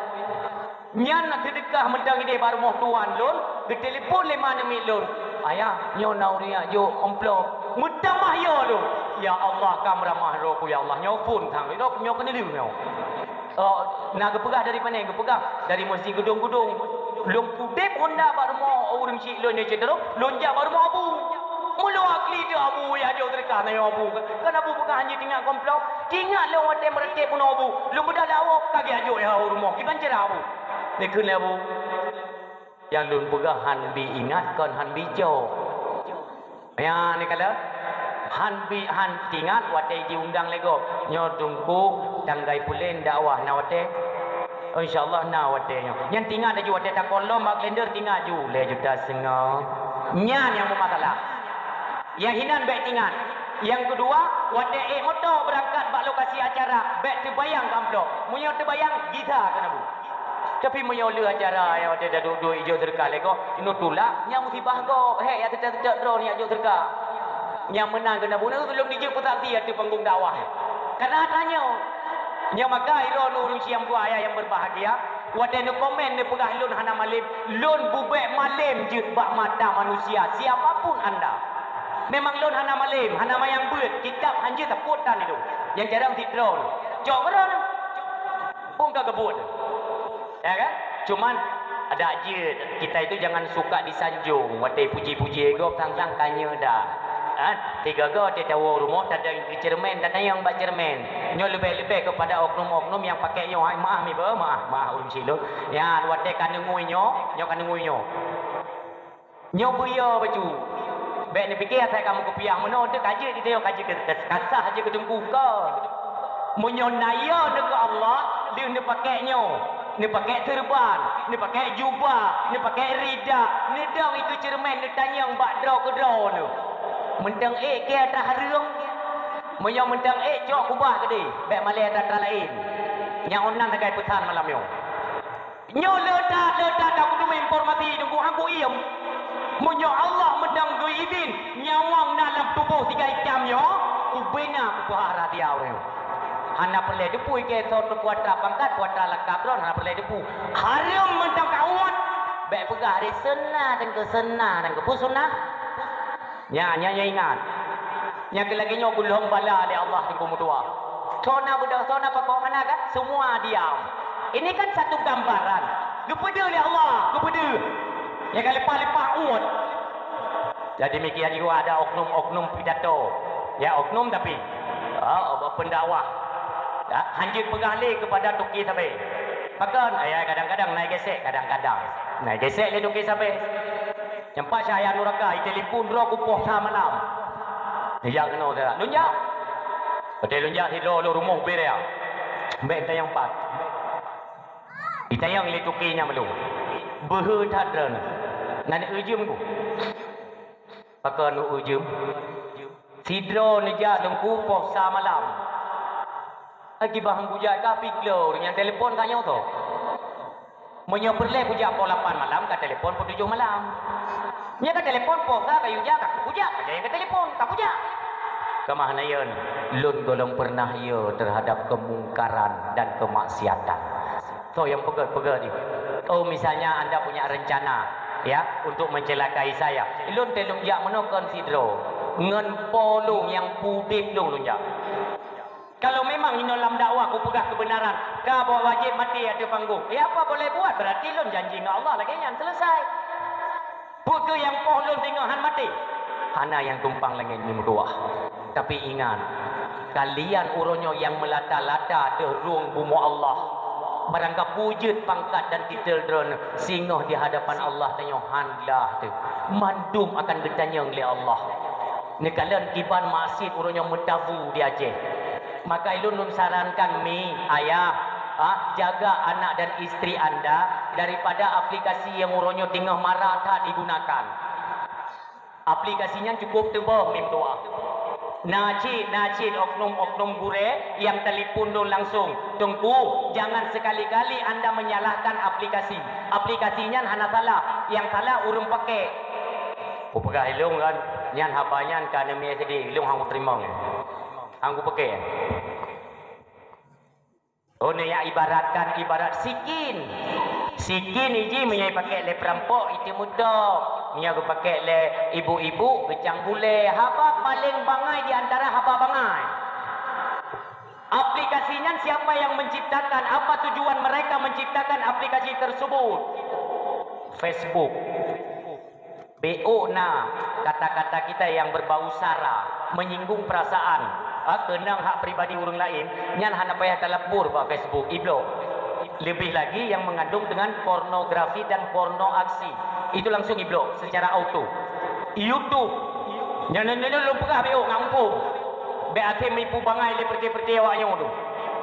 Nyan na seudeukah mantong idéh bak rumoh tuan lôn, geutelepon lé ma aneuk miet lôn. "Ayah, nyoe na ureuëng jak jok amplop." Meutamah yo lôn. "Ya Allah, ka meuramah droe ku, ya Allah." Nyoe phon sang, nyoe keuneulheueh nyoe. Oh, na geupeugah dari pane? Geupeugah dari Masjid Geudong-Geudong. Lôn pudeb honda bak rumoh ureuëng chik lôn nyang cit droe, lôn jak bak rumoh Abu. Meulua kli teuh Abu jak jok seudeukah, na nyoe Abu. Kan Abu peugah hana teuingat amplop. Teuingat lôn watée meureutéb bunoe Abu. Lôn beudôh lam awak ka geujak jok ya rumoh. Kiban cara Abu? Neukheun lé Abu. Nyang lôn peugah han bi ingat kon han bi jok. Ya, ni kala han bi, han teuingat watée jiundang lé gob. Nyoe Teungku tanggai pulen dakwah na watée. Insya Allah na watée nyoe. Nyan teuingat laju watée takalon bak kalender, teuingat ju lhée juta seungoh. Nyan nyang meumasalah. Nyang hinan bék teuingat. Nyang keudua, watée ék moto beurangkat bak lokasi acara, bék teubayang keu amplop. Meunyoe teubayang, gisa keuneuk bu. Tapi meunyoe lheueh acara nyang watée taduek-duek ijok seudeukah lé gob, inoe tulak, nyan musibah gob, hék nyang teutek-teutek droe nyang jok seudeukah. Nyang meunan keuneuk bu, ulôn dijeuet peusaksi ateueh panggong dakwah. Karena tanyoe, nyang maka droeneuh ureuëng syiah meutuah ayah nyang berbahagia, watée neukomen neupeugah lôn hana malem, lôn bubek malem jeuet bak mata manusia, siapa pun anda. Memang lôn hana malem, hana manyang beuet, kitab hanjeuet tapot tan ilôn. Nyang jarang sidroe. Cok keudroe. Pun ka geubuet. Ya kan? Cuman, adak jeuet, kita itu jangan suka disanjung. Watée puji-puji gob sang-sang ka nyoe dah. Ha? Tiga go watée tawoe rumoh, tadong keu ceureumen, tatanyong bak ceureumen. Nyoe leubeh-leubeh kepada oknum-oknum nyang pakai nyoe, hai maah mi beuh, maah, maah ureuëng silôn. Ya, watée ka neungui nyoe, nyoe ka neungui nyoe. Nyoe beuyo bacut. Bék neupike asai kamoe kupiah meunoe, teuka jeuet di tanyoe ka jeuet keu, keu kasah jeuet keu teungku ka. Meunyoe na yo neukeu Allah, deuh neupakèk nyoe, neupakèk seureuban, neupakèk jubah, neupakèk rida, neudong ikeu ceureumen neutanyong bak droe keudroe neuh. Meuntang ék keu atra hareuem, meunyoe meuntang ék cok kubah keudeh, bék malèe atra-atra laén. Nyang ôn nan sagai peusan malam nyoe. Nyoe le that, le that takuteumé informasi teungku hangku iem. Meunyoe Allah meudang geuidhin nyawöng na lam tuboh sigai cam nyoe, ubena kupeugah rahsia ureuëng. Hana peureulèe teupeu ikei soe teupeu atra pangkat, peue atra lakab droe, hana peureulèe teupeu. Hareuem mantong ka uet. Bék peugah hari seunah dan keu seunah dan keu peue seunah. Nyan, nyan, nyan ingat. Nyang keu lagèe nyoe geulhong bala lé Allah di peumutuah. Soe na beudôh, soe na pakon hana kan? Semua diam. Ini kan satu gambaran. Geupeudeuh lé Allah, geupeudeuh. Nyang ka leupah-leupah uet. Jadi mikian juga ada oknum-oknum pidato. Ya, oknum tapi, ah, pendakwah. Ya, hanjeuet peugah lé kepada toke sabe. Pakon? Ya, kadang-kadang na igesek, kadang-kadang na igesek lé toke sabe. Nyan pat cahya nuraka, itelepon droe ku poh sa malam. Neujak keunoe, lôn jak. Watèe lôn jak sidroe lôn rumoh Berea. Bék tanyong pat. Itanyong lé toke nyan meulôn. Beuhe that droeneuh. Na neueu jeuem ku? Pakon neueu jeuem? Sidroe neujak teungku poh sa malam. Aki bah kujak ka pih glor nyang telepon ka nyoe tho. Meunyoe peureulèe kujak poh lapan malam, ka telepon poh tujoh malam. Nyan ka telepon poh sa ka yue jak, ka kujak, ka nyang ka telepon, ka kujak. Keumah na yeun, lôn gohlom peureunah yo terhadap keumungkaran dan keumaksiatan. Soe nyang peugöt-peugöt di. Oh, misalnya anda punya rencana, ya, untuk mencelakai saya. Lôn teuh lôn jak meunoe kon sidroe. Ngon po lôn nyang pudeb lôn, lôn jak. Kalau memang inoe lam dakwah kupeugah kebenaran, ka buat wajéb maté ateueh panggong. Ya, apa boleh buat? Berarti lôn janji ngon Allah lagèe nyan, selesai. Peue keuh nyang poh lôn singoh han maté? Hana nyang tumpang langèt nyoe meutuah. Tapi ingat, kalian uroe nyoe nyang meulata-lata deuh rhueng bumoe Allah. Barang ka peue jeuet pangkat dan titel droeneuh, singoh di hadapan Allah tanyoe han glah teuh. Mandum akan geutanyong lé Allah. Neukalon kiban maksiet uroe nyoe meutabu di Aceh. Maka ulôn lôn sarankan mi, ayah, ah, jaga anak dan istri anda daripada aplikasi nyang uroe nyoe teungoh marak that digunakan. Aplikasi nyan cukup teuboh mi meutuah. Na cit, na cit oknum-oknum gurèe nyang telepon lôn langsung, "Teungku, jangan sekali-kali anda menyalahkan aplikasi. Aplikasi nyan hana salah, nyang salah ureueng pakèk." Kupeugah ilôn kan, nyan haba nyan ka neumiet sidéh, ilôn han kuteurimong. Han kupeuke. Oh, nyan ibaratkan ibarat sikin. Sikin iji meunyoe ipakèk lé peurampok, iteumeutok. Nyoe geupakék lé ibu-ibu geucang gulée, haba paleng bangai di antara haba bangai. Aplikasi nyan siapa yang menciptakan? Apa tujuan mereka menciptakan aplikasi tersebut? Facebook. Beu na kata-kata kita yang berbau sara, menyinggung perasaan, ha, keunong hak pribadi ureuëng laén, nyan hana payah talapor bak Facebook, iblok. Lebih lagi yang mengandung dengan pornografi dan porno aksi, itu langsung iblok secara auto. YouTube, nyan nyan nyan lôn peugah beu ngon muphom. Beu até mipu bangai lé peureuté-peureuté awak nyoe tu.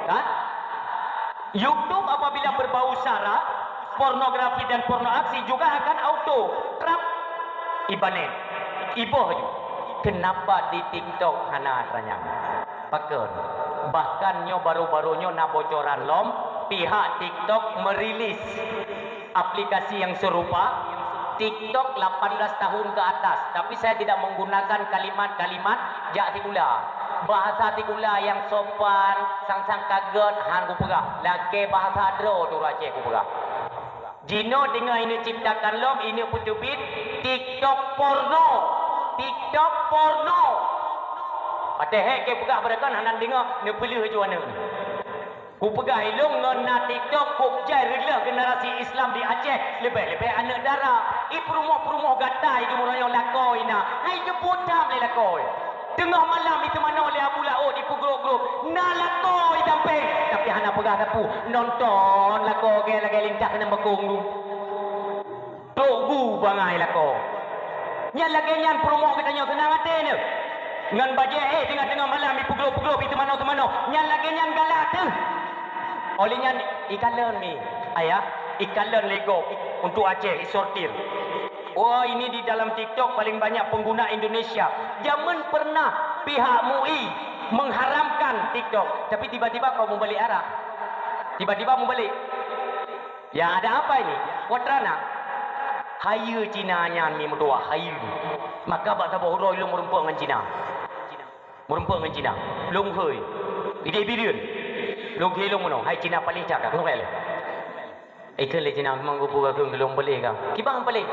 Ha? YouTube apabila berbau sara, pornografi dan porno aksi juga akan auto trap ibanet. Iboh ju. Kenapa di TikTok hana tanyang? Pakon? Bahkan nyoe baru-baru nyoe na bocoran lom, pihak TikTok merilis aplikasi yang serupa, TikTok delapan belas tahun ke atas, tapi saya tidak menggunakan kalimat-kalimat jak sikula. Bahasa sikula yang sopan, sang-sang kaget, han kupeugah. Lakée bahasa droe tu Aceh kupeugah. Jinoe teungoh ineuk ciptakan lom, ineuk peuteubiet TikTok porno. TikTok porno. Watée hék ke peugah beureukon hana deungoe, neupeuleueh ju aneuk. Kupeugah ilong ngon na TikTok kok jai reuleueh generasi Islam di Aceh, leubeh-leubeh aneuk dara. I peurumoh-peurumoh gata i deungon nyang lakoe na, hai jeuet putam lé lakoe. Teungoh malam i teumanoe lé Abu Laôt i peugrop-grop, na lakoe i dampéng, tapi hana peugah sapeue, nonton lakoe lagée-lagée lintah keunan bakong tu. Trok gu bangai lakoe. Nyan lagée nyan peurumoh geutanyoe seunang até neuh. Ngon bajée éh teungoh-teungoh malam i peugrop-peugrop i teumanoe-teumanoe. Nyan lagée nyan galak teuh. Óh lheueh nyan ikalon mi, ayah, ikalon lé gob untuk Aceh isortir. Wah, ini di dalam TikTok paling banyak pengguna Indonesia. Jameun pernah pihak MUI mengharamkan TikTok, tapi tiba-tiba kau mubalik arah. Tiba-tiba mubalik. Ya, ada apa ini? Putra na. Hayeue Cina nyan mi meutuah, hayeue. Maka bak saboh uroe lôn meurumpok ngon Cina. Meurumpok ngon Cina. Lôn hôi. Idéh bireuen. Lôn hôi lôn meunoe, hai Cina paléh that ka, keunoe lé. Ikheun lé Cina, memang geupeugah keu lôn paléh ka. Kiban paléh.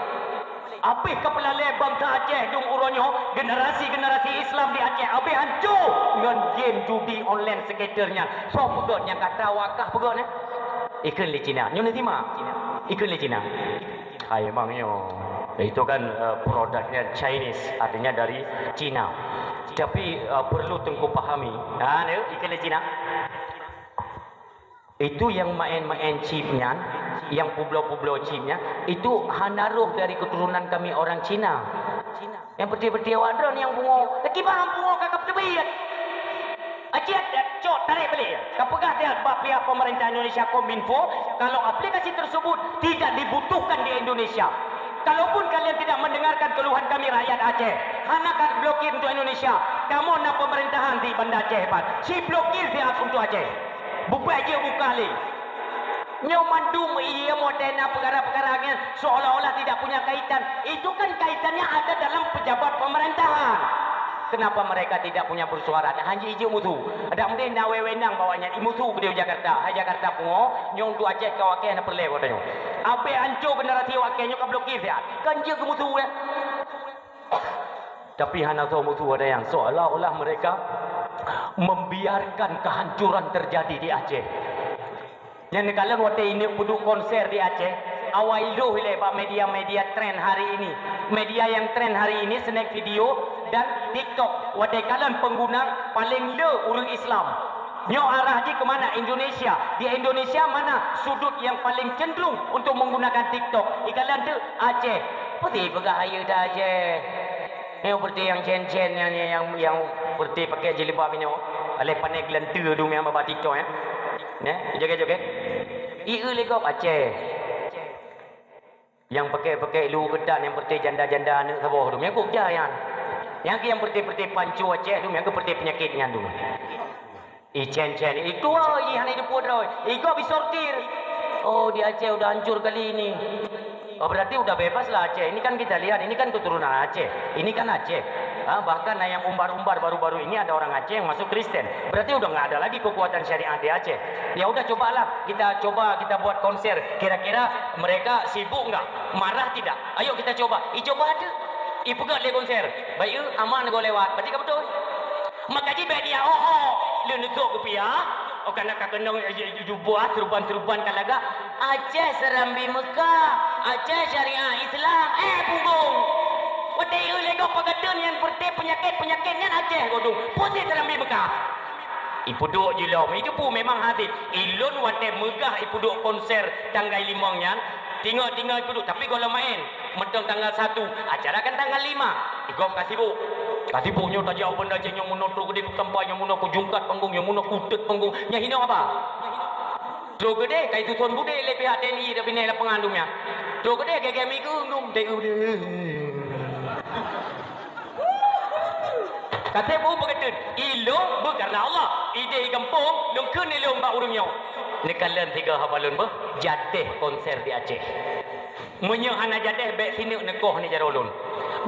Abéh ka peulalée bansa Aceh dum uroe nyoe, generasi-generasi Islam di Aceh abéh hanco ngon game judi online scatter nyan. Soe peugöt nyang kata wakah peugöt nyan? Ikheun lé Cina. Nyoe neusimak. Ikheun lé Cina. Hai, memang nyoe. Itu kan, eh, produknya Chinese, artinya dari Cina. Tapi, eh, perlu Teungku pahami. Ha, ni, ikheun lé Cina. Itu yang main-main chip nyan, yang publoe-publoe chip nyan, itu hana roh dari keturunan kami orang Cina. Nyang peuti-peuti awak droen nyang pungo. Laki bah pungo ka, ka peuteubiet. Ajiat cok tarek balik. Ka peugah dia bak pihak pemerintah Indonesia Kominfo, kalau aplikasi tersebut tidak dibutuhkan di Indonesia. Kalaupun kalian tidak mendengarkan keluhan kami rakyat Aceh, hana ka blokir untuk Indonesia. Kamoe na pemerintahan di Banda Aceh pat. Si blokir dia untuk Aceh. Bupai jeuet buka lé. Nyoe mandum iya modena peukara-peukara nyan seolah-olah tidak punya kaitan. Itu kan kaitannya ada dalam pejabat pemerintahan. Kenapa mereka tidak punya bersuara? Hanya ijeuet musu. Ada mungkin na wewenang bawahnya imusu di Jakarta. Hai Jakarta pungo, nyoe untuk Aceh kau akeh na perle kau tanyoe. Abéh anco generasi wakeh nyoe ka blokir siat. Kan jeuet keumusu ya. Tapi hana soe musu ada yang seolah-olah mereka membiarkan kehancuran terjadi di Aceh. Nyang neukalon watée ineuk peuduek konser di Aceh, awai lheueh ilée bak media-media tren hari ini. Media yang tren hari ini snack video dan TikTok. Watée kalon pengguna paling le ureuëng Islam. Nyoe arah jih ke mana? Indonesia. Di Indonesia mana sudut yang paling cenderung untuk menggunakan TikTok? Ikalon tu Aceh. Putih peugah ayu dah Aceh. Nyoe berarti yang cen-cen yang, yang, yang berarti pakai jilbab ini. Alai panéh geulante dum yang bak TikTok ya. Neh, joget-joget. Ieu lé gob Aceh. Yang pakai-pakai lu ketan yang berarti janda-janda aneuk saboh dum. Yang kok jayan. Yang ke yang berarti-berarti pancu Aceh dum, yang ke berarti penyakit nyan dum. Icen-cen, itu i hana dipuet droe. Igob isortir. Oh, di Aceh udah hancur kali ini. Oh, berarti udah bebas lah Aceh. Ini kan kita lihat, ini kan keturunan Aceh. Ini kan Aceh. Ha, bahkan na nyang umbar-umbar baru-baru ini ada orang Aceh yang masuk Kristen. Berarti udah nggak ada lagi kekuatan syariat di Aceh. Ya udah, cobalah kita coba kita buat konser. Kira-kira mereka sibuk nggak? Marah tidak? Ayo kita coba. Icoba aja. Ipeugah lé konser. Baik, eh, aman go lewat. Berarti ka beutôi. Maka jih bèk dia oh-oh. Leuneuk kupiah. Oh, kana ka keunong, eh, ju-, ju-, jubah, serban-serban ka lagak. Aceh Serambi Mekah, Aceh syariat Islam, eh, punggong. Watèe eu lego peugeuteueng nyan, peureté peunyakét-peunyakét nyan Aceh godong. Pusat Serambi Mekah. Ipeuduek jilom, itu pun memang hati. Ilôn watèe meugah ipeuduek konser tanggai limong nyan, tinggai-tinggai ipeuduek, tapi goh lom maén. Mantong tanggal satu, acara kan tanggal lima. Igob ka sibuk. Ka sibuk nyoe tajak u Banda Aceh, nyoe meunoe trok keudéh, ku tampa nyoe meunoe, ku jungkat panggong, nyoe meunoe ku utet panggong. Nyan hinoe haba. Trok keudéh, ka ituson budé lé pihak T N I dak binéh lapangan dum nyan. Trok keudéh, gèt-gèt migeue dum, dek u deh. Ka sibuk beukeuteueng, ilôn beukareuna Allah. Idéh i gampông, lôn kheun ilôn bak ureueng nyoe. Neukalon sigoe haba lôn beuh, jadeh konser di Aceh. Meunyoe hana jadeh, bèk sineuk neukoh ni jaroe lôn.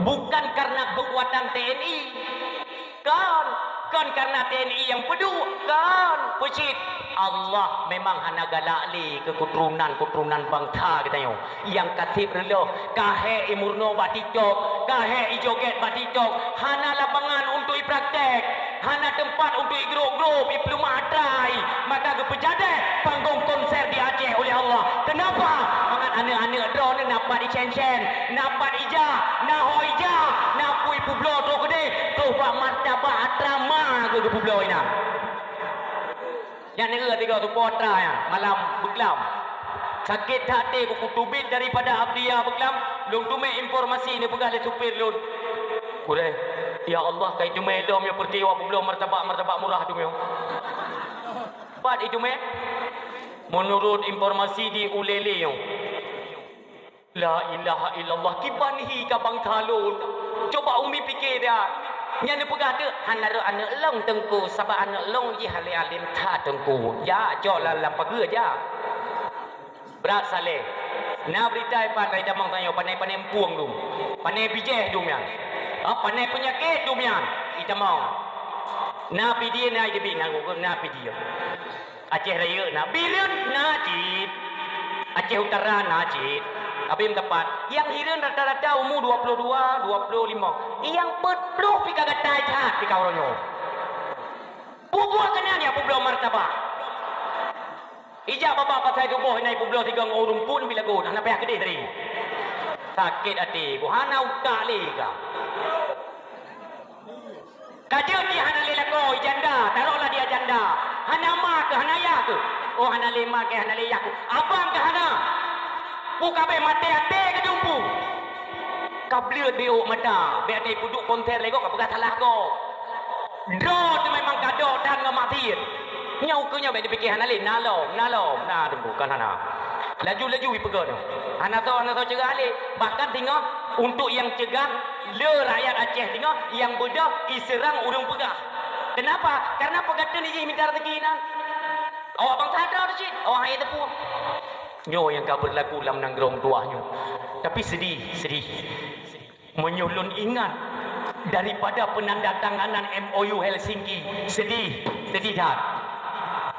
Bukan karena keukuatan T N I. Kon, kon karena T N I nyang peuduek, kon. Peucit. Allah memang hana galak lé keu keuturonan-keuturonan bansa geutanyoe. Nyang ka seb reuloh, ka hék imeurunoe bak TikTok, ka hék ijogét bak TikTok, hana lapangan untuk ipraktek. Hana teumpat untuk igrôp-grôp, ipeuleumah atra, maka geupeujadeh panggong konser di Aceh oleh Allah. Kenapa? Mangat aneuk-aneuk droeneuh na pat icén-cén, na pat ijak, na ho ijak, na peue ipeubloe trok keudéh, trok bak martabak atra ma geupeubloe inan. Nyan nyoe tiga supporter nyan malam beuklam. Sakét that até ku, kuteubiet daripada Abdya beuklam, lôn teumé informasi neupeugah lé supir lôn. Gurèe, ya Allah, ka iteumé lom nyoe peureuti awak peubloe martabak-martabak murah tu nyoe. Pat iteumé? Meunurot informasi di ulèe lé nyoe. La ilaha illallah, kiban hi ka bansa lôn. Cuba umi pike dah. Nyan neupeugah teuk, hana rot aneuk lôn teungku, sabab aneuk lôn jih hana alim that teungku. Jak, cok lam, lam pageue jak. Brat Saleh. Na beurita ipat lam itamong tanyoe, pané-pané empueng dum. Pané bijéh dum nyan. Ha, pané peunyakét dum nyan. Itamong. Na Pidie na idéh bit na, na Pidie. Aceh Rayeuk na, Bireuen na cit. Aceh Utara na cit. Abim teumpat. Nyang hireuen rata-rata umu dua puluh dua, dua puluh lima. Nyang peuet ploh pih ka gatai that pih ka uroe nyoe. Bubuih keunan nyang peubloe martabak. Ijak babah pasai tuboh na ipeubloe sigoe ngon ureueng phôn bila got, hana payah keudeh tadi. Sakét até, bu hana utak lé ka. Ka jeuet jih hana lé lakoe, janda, tarohlah dia janda. Hana ma keuh, hana yah keuh. Oh, hana lé ma keuh, hana lé yah keuh. Abang keuh hana. Peue ka abéh maté até keuh dumpu. Ka bleuet beuôk mata, bèk até peuduek konser lé gob, ka peugah salah gob. Droe teuh memang ka dok that ngon maksiet. Nyoe keuh nyoe bèk dipike hana lé, na lom, na lom, na dumpu, kan hana. Laju-laju ipeugah nyoe. Hana soe, hana soe cegah lé. Bahkan singoh untuk nyang cegah le rakyat Aceh singoh nyang beudôh iseurang ureueng peugah. Kenapa? Karena peugah teuk jih mita rezeki inan. Awak bansa droe cit, awak hana teupeu. Nyoe nyang ka beurlaku lam nanggroe meutuwah nyoe. Tapi sedih, sedih. Meunyoe lôn ingat daripada peunandatanganan M O U Helsinki, sedih, sedih that.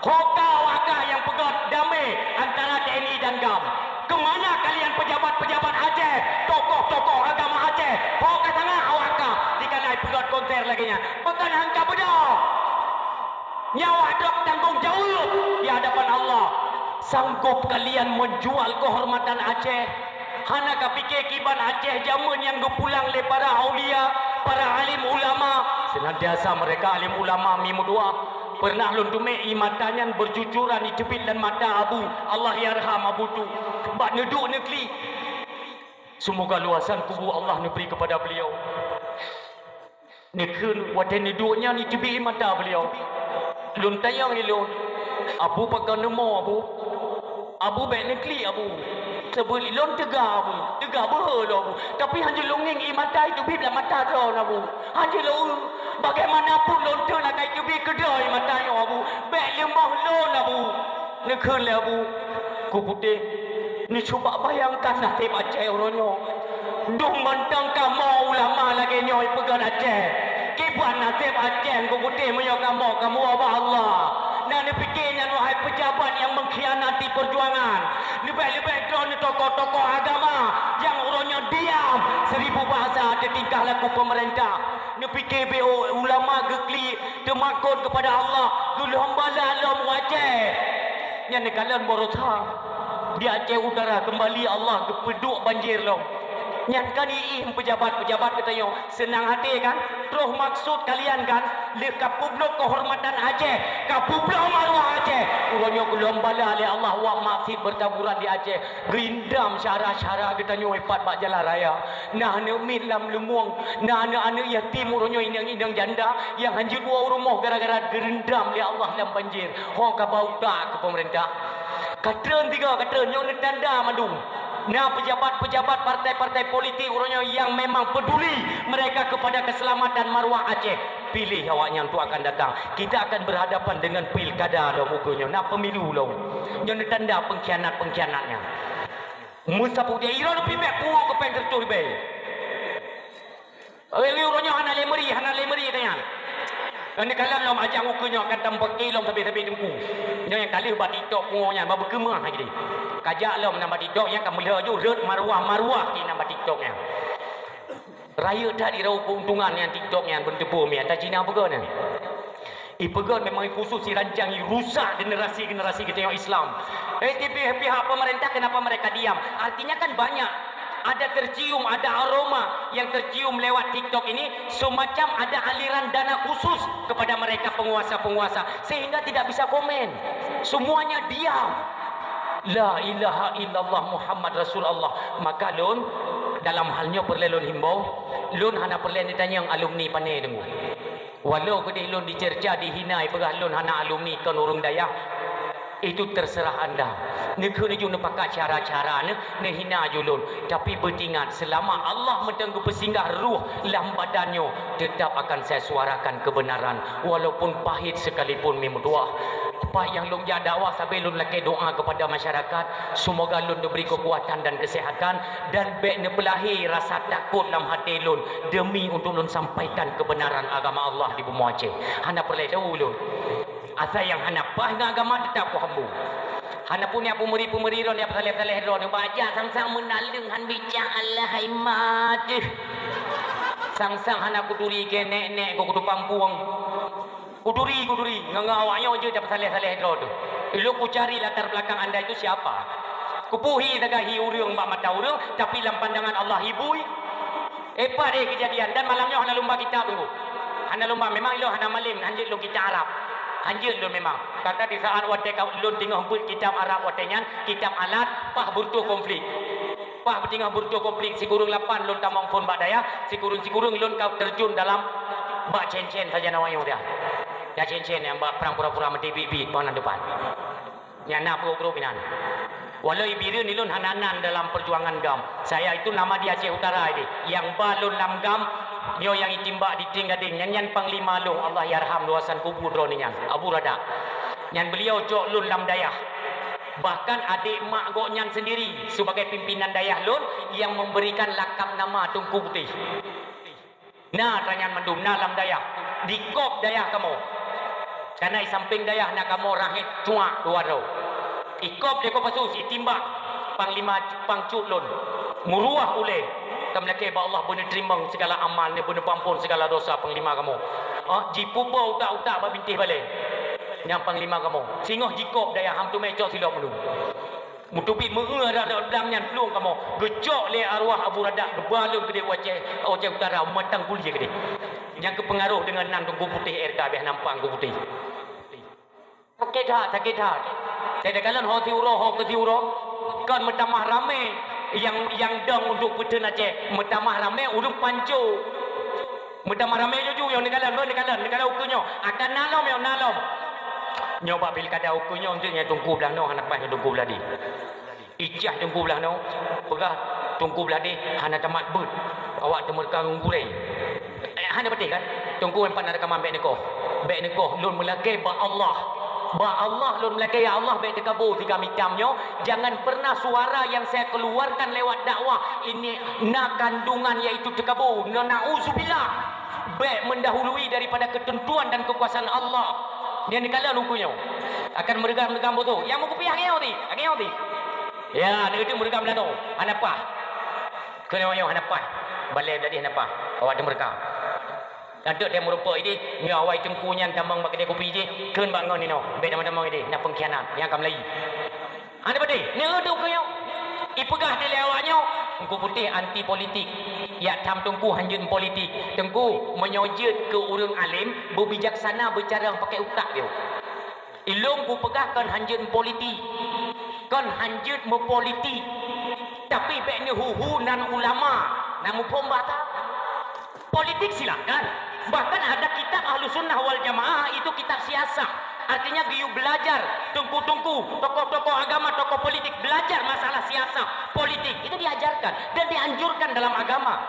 Ho ka awak kah nyang peugöt damé antara T N I dan GAM? Keumana kalian pejabat-pejabat Aceh, tokoh-tokoh agama Aceh? Ho ka sangat awak kah dikana peugöt konser lagèe nyan? Pakon han ka beudôh? Nyan awak droe tanggong jaweueb di hadapan Allah. Sanggob kalian menjual kehormatan Aceh? Hana kapike kiban Aceh jameun nyang geupulang lé para aulia, para alim ulama. Senantiasa mereka alim ulama mi meudoa. Pernah lôn teumé ié mata nyan bercucuran iteubiet lam mata Abu, Allahyarham Abu Tu, bak neuduek neuklik. Semoga luasan kubu Allah neubri kepada beliau. Neukheun watèe neuduek nyan iteubiet mata beuliau. Lôn tanyong lé lôn, "Abu, pakon neumo, Abu?" "Abu, bèk neuklik, Abu." Saboh lôn teuga, Abu. Teuga beuhe lôn, Abu. Tapi hanjeuet lôn ngieng ié mata iteubiet lam mata droeneuh, Abu. Hanjeuet lôn, bagaimanapun lôn teuk lakèe iteubiet keudroe ié mata nyoe, Abu. Bèk leumoh lôn, Abu. Neukheun lé Abu, "Ku putéh, neucuba bayangkan naseb Aceh uroe nyoe." Dum mantong kamoe ulama lagée nyoe peugét Aceh. Kiban naseb Aceh geuputéh meunyoe kamoe kamoe bak Allah. Na neupike nyan wahai peujabat nyang mengkhianati perjuangan. Leubeh-leubeh droeneuh tokoh-tokoh agama nyang uroe nyoe diam seribu bahasa teutingkah laku pemerintah. Neupike beu ulama geuklik teumakot kepada Allah, geulom bala lom u Aceh. Nyan neukalon baroesa di Aceh Utara keumbali Allah geupeuduek banjir lom. Nyan kan iih peujabat-peujabat geutanyoe seunang até kan? Troh maksud kalian kan? Lheueh ka peubloe keuhormatan Aceh, ka peubloe maruah Aceh. Uroe nyoe geulom bala lé Allah wak maksiet beutaburan di Aceh. Geurindam syara-syara geutanyoe ipat bak jalan raya. Na aneuk miet lam leumueng, na aneuk-aneuk yatim uroe nyoe inong-inong janda nyang hanjeuet woe u rumoh gara-gara geurindam lé Allah lam banjir. Ho ka ba utak keu pemerintah. Ka treun tiga, ka treun nyoe neutanda mandum. Na pejabat-pejabat partai-partai politik uroe nyoe nyang memang peduli mereka kepada keselamatan maruah Aceh. Pilih awaknyan tu akan datang. Kita akan berhadapan dengan pilkada lom ukeue nyoe. Na pemilu lom. Nyoe neutanda pengkhianat-pengkhianat nyan. Meusapeue dia, iroh leupie bék puwoe keu péng sireutoh ribée. Oi, oi, uroe nyoe hana lé meuri, hana lé meuri tanyan. Nyoe kalon lom ajang ukeue nyoe akan tampaki lom sabe-sabe teungku. Nyoe nyang ka lheueh bak TikTok pungo nyan, ba beukeumah lagée. Kajak lom nan bak TikTok nyan ka meulheueh ju rhot maruah-maruah di nan bak TikTok nyan. Rayeuk that iroh keuntungan nyan TikTok nyan beuteupeue mia ta Cina peugah nyan. Ipeugah memang khusus sirancang irusak generasi-generasi geutanyoe Islam. Eh, di pihak-pihak pemerintah kenapa mereka diam? Artinya kan banyak ada tercium, ada aroma yang tercium lewat TikTok ini, semacam ada aliran dana khusus kepada mereka penguasa-penguasa sehingga tidak bisa komen. Semuanya diam. La ilaha illallah Muhammad Rasulullah. Maka lôn dalam hal nyoe peureulée lôn himbau, lôn hana peureulée neutanyong alumni pane deungoe. Walau keudeh lôn dicerca, dihina, ipeugah lôn hana alumni kon ureuëng dayah, itu terserah anda. Neukheun ju neupakat cara-cara neuh, neuhina ju lôn. Tapi beutingat, selama Allah mantong geupeusinggah ruh lam badan nyoe, tetap akan saya suarakan kebenaran, walaupun pahit sekalipun meutuah. Tepat nyang lôn jak dakwah sabe lôn lakée doa kepada masyarakat, semoga lôn diberi kekuatan dan kesehatan dan bék neupeulahé rasa takot lam até lôn demi untuk lôn sampaikan kebenaran agama Allah di bumoe Aceh. Hana peureulée tau lôn. Asai nyang hana paih ngon agama teutap kuhambu. Hana punya peumeri-peumeri droe, ya peusaleh-saleh droe, bajak sang-sang meunaleueng han bica Allah hai mat. Sang-sang hana kuturi ke nek-nek ku kutupampuang. Kuturi, kuturi, ngon-ngon awak nyoe jeuet tapeusaleh-saleh droe tu. Ilok kucari latar belakang anda itu siapa. Kupuhi tagah hi ureuëng bak mata ureuëng, tapi lam pandangan Allah hibui. Hebat eh kejadian. Dan malam nyoe hana lumba kitab tu. Hana lumba, memang ilok hana malem, hanjeuet lôn kitab Arab. Hanjeuet lôn memang. Kata di saat watée ka lôn teungoh beuet kitab Arab watée nyan, kitab alat, pah beureutoh konflik. Pah beutingah beureutoh konflik sikureueng lapan lôn tamong phon bak dayah, sikureueng-sikureueng lôn ka terjun dalam bak cen-cen sajan awak nyoe dia. Ya cen-cen nyang bak prang pura-pura meuti bit-bit pang nan depan. Nyang na peurup-peurup inan. Walau ibireuen ilôn hana nan dalam perjuangan GAM. Saya itu nama di Aceh Utara ini. Nyang ba lôn lam GAM nyoe nyang itimbak di Ting Gadeng. Nyan nyan panglima lôn, Allah yarham luasan kubu droeneuh nyan. Abu Radak. Nyan beliau cok lôn lam dayah. Bahkan adik mak gobnyan sendiri sebagai pimpinan dayah lôn yang memberikan lakab nama Teungku Putéh. Na tanyan mandum na lam dayah, dikop dayah kamoe. Karena di samping dayah na kamoe rahét cuak dua droe. Ikop deko pasus, itimbak panglima pangcut lôn. Muruah ulée. Kamoe lakée bak Allah beuneuteurimong segala amal, beuneupeuampon segala dosa panglima kamoe. Ah, jipuboh utak-utak bak bintéh balée. Nyang panglima kamoe. Singoh jikop dayah ham teumé cok silop meunun. Meutubi meu-eu rada dang nyan plueng kamoe. Geucok lé arwah Abu Radak geuba lôn keudeh u Aceh, Aceh Utara, matang kuliah keudeh. Nyang keupeungaroh deungon nan Teungku Putéh R K beh nampak Teungku Putéh. Sakét that, sakét that. Saya dah kalon ho siuroe, ho keu siuroe. Kon meutamah ramé nyang, nyang dong untuk peuteun Aceh. Meutamah ramé ureuëng panco. Meutamah ramé juju nyang neukalon, neukalon, neukalon ukeue nyoe. Akan na lom nyang na lom. Nyoe bak pilkada ukeue nyoe, untuk nyang Teungku blah noe hana paih ngon Teungku blah deh. Icah Teungku blah noe, peugah Teungku blah deh hana tamat beuet. Awak teumeureuka ngon gurée. Eh, hana patéh kan? Teungku empat na reukaman bék neukoh. Bék neukoh, lôn meulakée bak Allah. Bak Allah lôn meulakée, ya Allah, bék teukabô tigam itam nyoe, jangan pernah suara yang saya keluarkan lewat dakwah ini na kandungan yaitu teukabô. Na, na'udzubillah. Bék mendahului daripada ketentuan dan kekuasaan Allah. Dia ni kala nunggu nyoe. Akan meureuga-meureuga boto. Yang meukupiah ngiyo ti, ngiyo ti. Ya, ni itu meureuga meulano. Hana pah. Keu nyoe hana pah. Balai jadi hana pah. Awak tu meureuka. Lanteuk dia meurumpok idéh, nyoe awai teungku nyan tamong bak keudè kupi jih, kheun bak ngon inoe, bék tamong-tamong idéh, na pengkhianat, nyang ka meulayi. Hana beutôi, neueu deuh keu nyoe. Ipeugah dilèe awak nyoe, Teungku Putéh anti politik. Yak tham teungku hanjeut politik. Teungku, meunyoe jeuet keu ureueng além, beubijaksana beucara pakè utak geuh. Ilôn kupeugah kon hanjeut meupolitik, kon hanjeut meupolitik, tapi bék neuhu-hu nan ulama, na muphom bata. Politik silakan, bahkan ada kitab Ahlussunnah wal Jamaah itu kitab siasah, artinya geuyue belajar teungku-teungku, tokoh-tokoh agama, tokoh politik belajar masalah siasah, politik itu diajarkan dan dianjurkan dalam agama.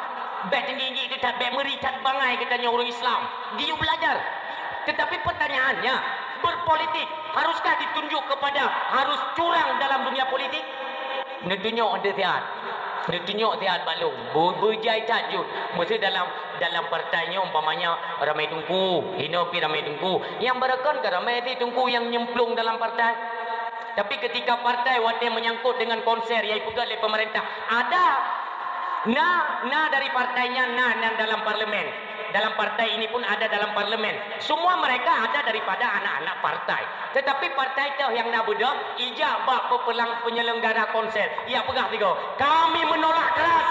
Bék tinggi-tinggi that, bék meuri that bangai geutanyoe ureueng Islam, geuyue belajar. Tetapi pertanyaannya, berpolitik, haruskah ditunjuk kepada harus curang dalam dunia politik? Neutunyok ente siat. Neutunyok siat bak lôn. Beujai that jeuet. Meusé dalam, dalam partai nyoe umpamanya ramai teungku, hino pih ramai teungku. Nyang barokon ka ramai di teungku nyang nyemplung dalam partai. Tapi ketika partai watèe menyangkut dengan konser nyang ipeugèt lé pemerintah, ada. Na, na dari partai nyan, na, na dalam parlemen. Dalam partai ini pun ada dalam parlemen. Semua mereka ada daripada anak-anak partai. Tetapi partai teuh nyang na beudôh, ijak bak peupelang-, penyelenggara konser. Ijak peugah tiga, "Kami menolak keras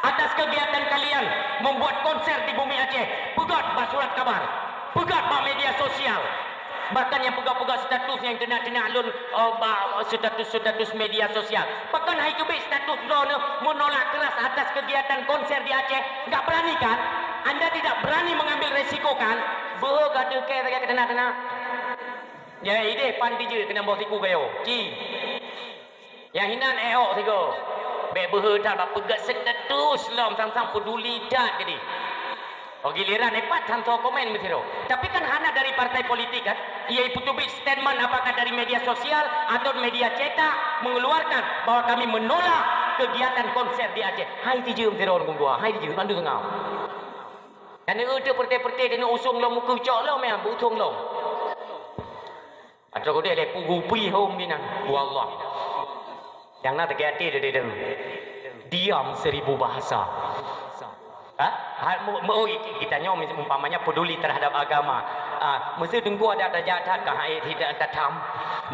atas kegiatan kalian membuat konser di Bumi Aceh." Peugah bak surat kabar. Peugah bak media sosial. Bahkan nyang peugah-peugah status nyang teunak-teunak lôn, oh, ba-, status-status media sosial. Pakon han teubiet status droeneuh menolak keras atas kegiatan konser di Aceh? Enggak berani kan? Anda tidak berani mengambil resiko kan? Beuh gadoh kèe lagèe teunak-teunak. Ya, idéh pan tijeuet keunan boh siku kayo. Ci. Nyang hinan éok sigoe. Bék beuhe that bak peugah status lom sang-sang peduli that keudéh. Oh, giliran ipat han soe komen meusidroe. Tapi kan hana dari partai politik kan? Ia peuteubiet statement apakah dari media sosial atau media cetak mengeluarkan bahwa kami menolak kegiatan konser di Aceh. Hai tijeuem sidroe ureueng dua, hai tijeuem bandu seungab. Dan ureueng teu peureuté-peureuté keuneuk usung lom muka cok lom ya, beusung lom. Atra keudéh lé pugu pih hom binan. Wallah. Nyang na sakét até deudeuh. Diam seribu bahasa. Ha? Ha, mu-, mu-, oh, i-, kita nyoe mis-, umpamanya peduli terhadap agama. Ah, meusé teungku ada tajak that ka hai tidak tatam.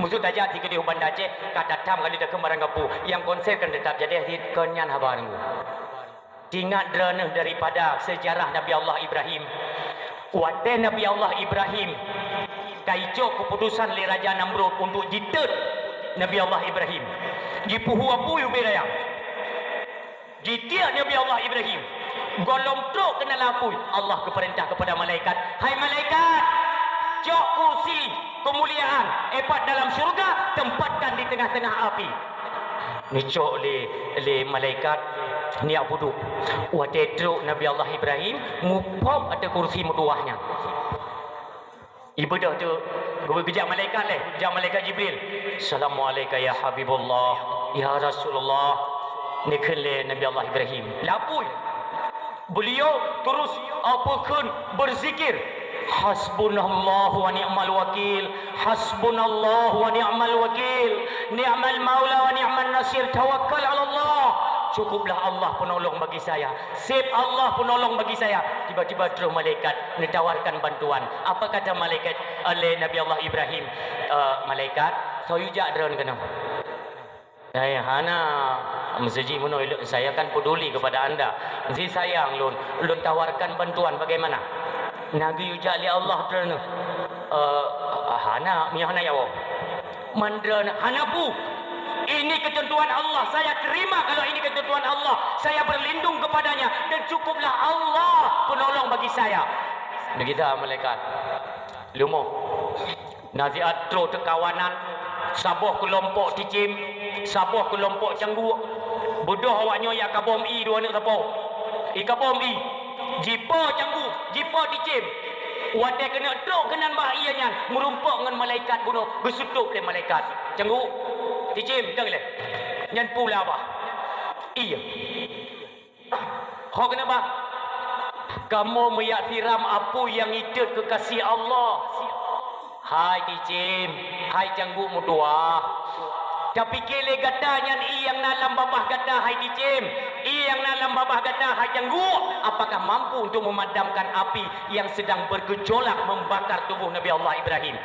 Meusé tajak di keudéh Banda Aceh ka tatam kali dah keumarang gapu. Yang konser kan tetap jadi di kon nyan haba nunggu. Ingat droeneuh daripada sejarah Nabi Allah Ibrahim. Watèe Nabi Allah Ibrahim ka icok keuputusan lé Raja Namrud untuk jiteuet Nabi Allah Ibrahim. Jipeuhu apui ubé raya. Jitiek Nabi Allah Ibrahim. Gohlom trok keunan lam apui, Allah geupeurintah kepada malaikat, "Hai malaikat, cok kursi kemuliaan ipat dalam syurga, tempatkan di tengah-tengah api." Neucok lé, lé malaikat, neujak peuduek. Watèe trok Nabi Allah Ibrahim, muphom ateueh kursi meutuwah nyan. Ibeudôh teuk, geujak malaikat lé, jak malaikat Jibril. "Assalamu'alaika ya Habibullah, ya Rasulullah." Neukheun lé Nabi Allah Ibrahim. Lapui. Beliau terus, apa kheun, berzikir, "Hasbunallahu wa ni'mal wakil, hasbunallahu wa ni'mal wakil, ni'mal maula wa ni'man nasir, tawakkal 'alallah." Cukuplah Allah penolong bagi saya. Seb Allah penolong bagi saya. Tiba-tiba troh malaikat neutawarkan bantuan. Apa kata malaikat, eh, lé Nabi Allah Ibrahim? Eh, "Malaikat, soe jak droeneuh keunoe?" "Hai, hana, meuseuji meunoe, saya kan peduli kepada anda. Meuseuji sayang lôn, lôn tawarkan bantuan bagaimana?" "Na geuyue jak lé Allah droeneuh." "Eh, hana, meunyoe hana ya Allah." "Mandra hana pu. Ini ketentuan Allah, saya terima kalau ini ketentuan Allah. Saya berlindung kepadanya dan cukuplah Allah penolong bagi saya." Begitu malaikat. Lumoh. Naziat troh teukawanan, saboh keulompok cicém, saboh keulompok cangguek. Beudôh awak nyoe jak kabom ie dua aneuk sapo. Ikabom ie, jipo cangguek, jipo cicém. Watée keuneuk trok keunan bah ié nyan, meurumpok ngon malaikat bunoe, geusutôb lé malaikat. Canggu, Tijim, deng lé. Nyan pula bah ié. Ho keuneuk bah, kamoe meuyak siram apui nyang itot keukaséh Allah. Hai Tijim, hai Canggu meutuwah. Tapike lé gata nyan ié nyang na lam babah gata hai Tijim, ié nyang na lam babah gata hai Canggu, apakah mampu untuk memadamkan api yang sedang bergejolak membakar tubuh Nabi Allah Ibrahim?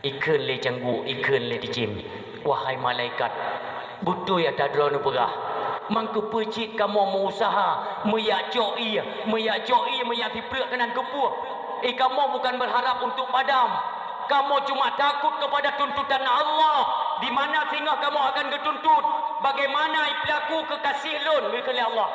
Ikheun lé Canggu, ikheun lé Tijim, wahai malaikat, beutôi ata droeneuh peugah. Mangkeupeue cit kamoe meuusaha meuyak cok ié, meuyak cok ié, meuyak sipreuk keunan keupeue? Eh, kamoe bukan berharap untuk padam. Kamoe cuma takut kepada tuntutan Allah, di mana singoh kamoe akan geutuntut. Bagaimana pelaku keukaséh lôn, geukheun lé Allah.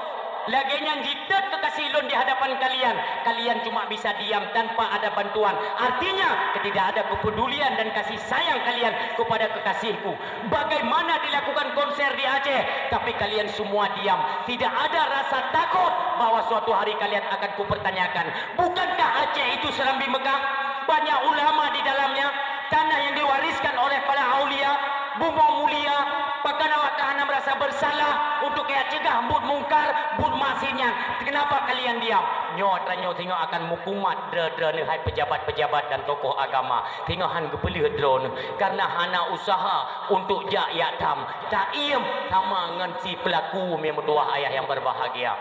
Lagée nyan jitot keukaséh lôn di hadapan kalian. Kalian cuma bisa diam tanpa ada bantuan. Artinya, tidak ada kepedulian dan kasih sayang kalian kepada kekasihku. Bagaimana dilakukan konser di Aceh, tapi kalian semua diam. Tidak ada rasa takut bahwa suatu hari kalian akan kupertanyakan. Bukankah Aceh itu Serambi Mekah? Banyak ulama di dalamnya, tanah yang diwariskan oleh para aulia, bumoe mulia, pakon awak ka hana merasa bersalah untuk kaya cegah buet mungkar, buet maksiat nyan. Kenapa kalian diam? Nyoe atra nyoe singoh akan meukumat droe-droe neuh hai pejabat-pejabat dan tokoh agama. Singoh han geupeuleueh droe neuh karena hana usaha untuk jak yak tham. Taiem sama ngon si pelaku, mi meutuwah ayah yang berbahagia.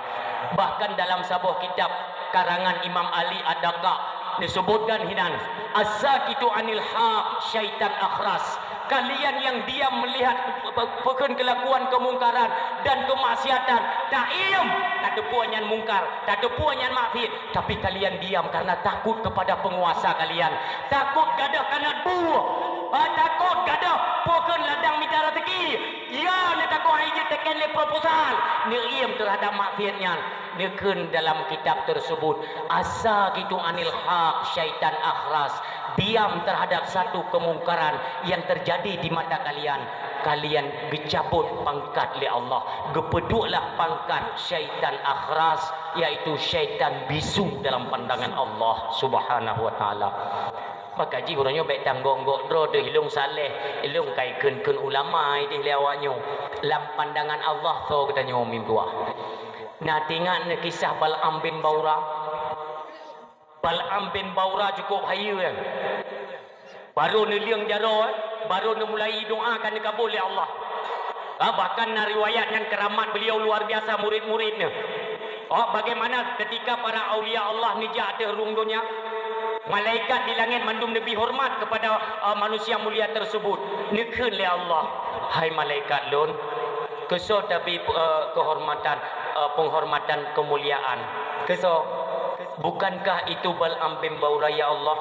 Bahkan dalam saboh kitab karangan Imam Ali Ad-Daqqaq disebutkan hinan, "As-sakitu anil haq syaitan akhras." Kalian yang diam melihat pe-, pe-, peukheun kelakuan kemungkaran dan kemaksiatan, taiem, tateupeue nyan mungkar, tateupeue nyan maksiat, tapi kalian diam karena takut kepada penguasa kalian, takut gadôh kanot bu, ah, takut gadôh peukheun ladang mita rezeki. Ya, neutakot hai jeuet teken lé proposal, neuiem terhadap maksiat nyan. Neukheun dalam kitab tersebut, "As-sakitu anil haq syaitan akhras." Diam terhadap satu kemungkaran yang terjadi di mata kalian, kalian geucabut pangkat lé Allah. Geupeudueklah pangkat syaitan akhras, yaitu syaitan bisu dalam pandangan Allah Subhanahu wa Taala. Maka jih uroe nyoe bék tanggong-gok droe deuh ilong saleh, ilong kai kheun-kheun ulama ideh lé awak nyoe. Lam pandangan Allah soe geutanyoe mimpuah. Na teuingat neukisah Bal'am bin Baura? Bal'am bin Baura cukup hayeue, eh. Baru neulieng jaroe, eh. Baru neumulai doa ka neukabul lé Allah. Ha, bahkan na riwayat nyan keramat beliau luar biasa murid-murid neuh. Oh, bagaimana ketika para aulia Allah neujak ateueh rhueng donya? Malaikat di langét mandum neubri hormat kepada, eh, manusia mulia tersebut. Neukheun lé Allah, "Hai malaikat lôn, keusoe tabri, eh, kehormatan, eh, penghormatan kemuliaan? Keusoe? Bukankah itu Bal'am bin Baura, ya Allah?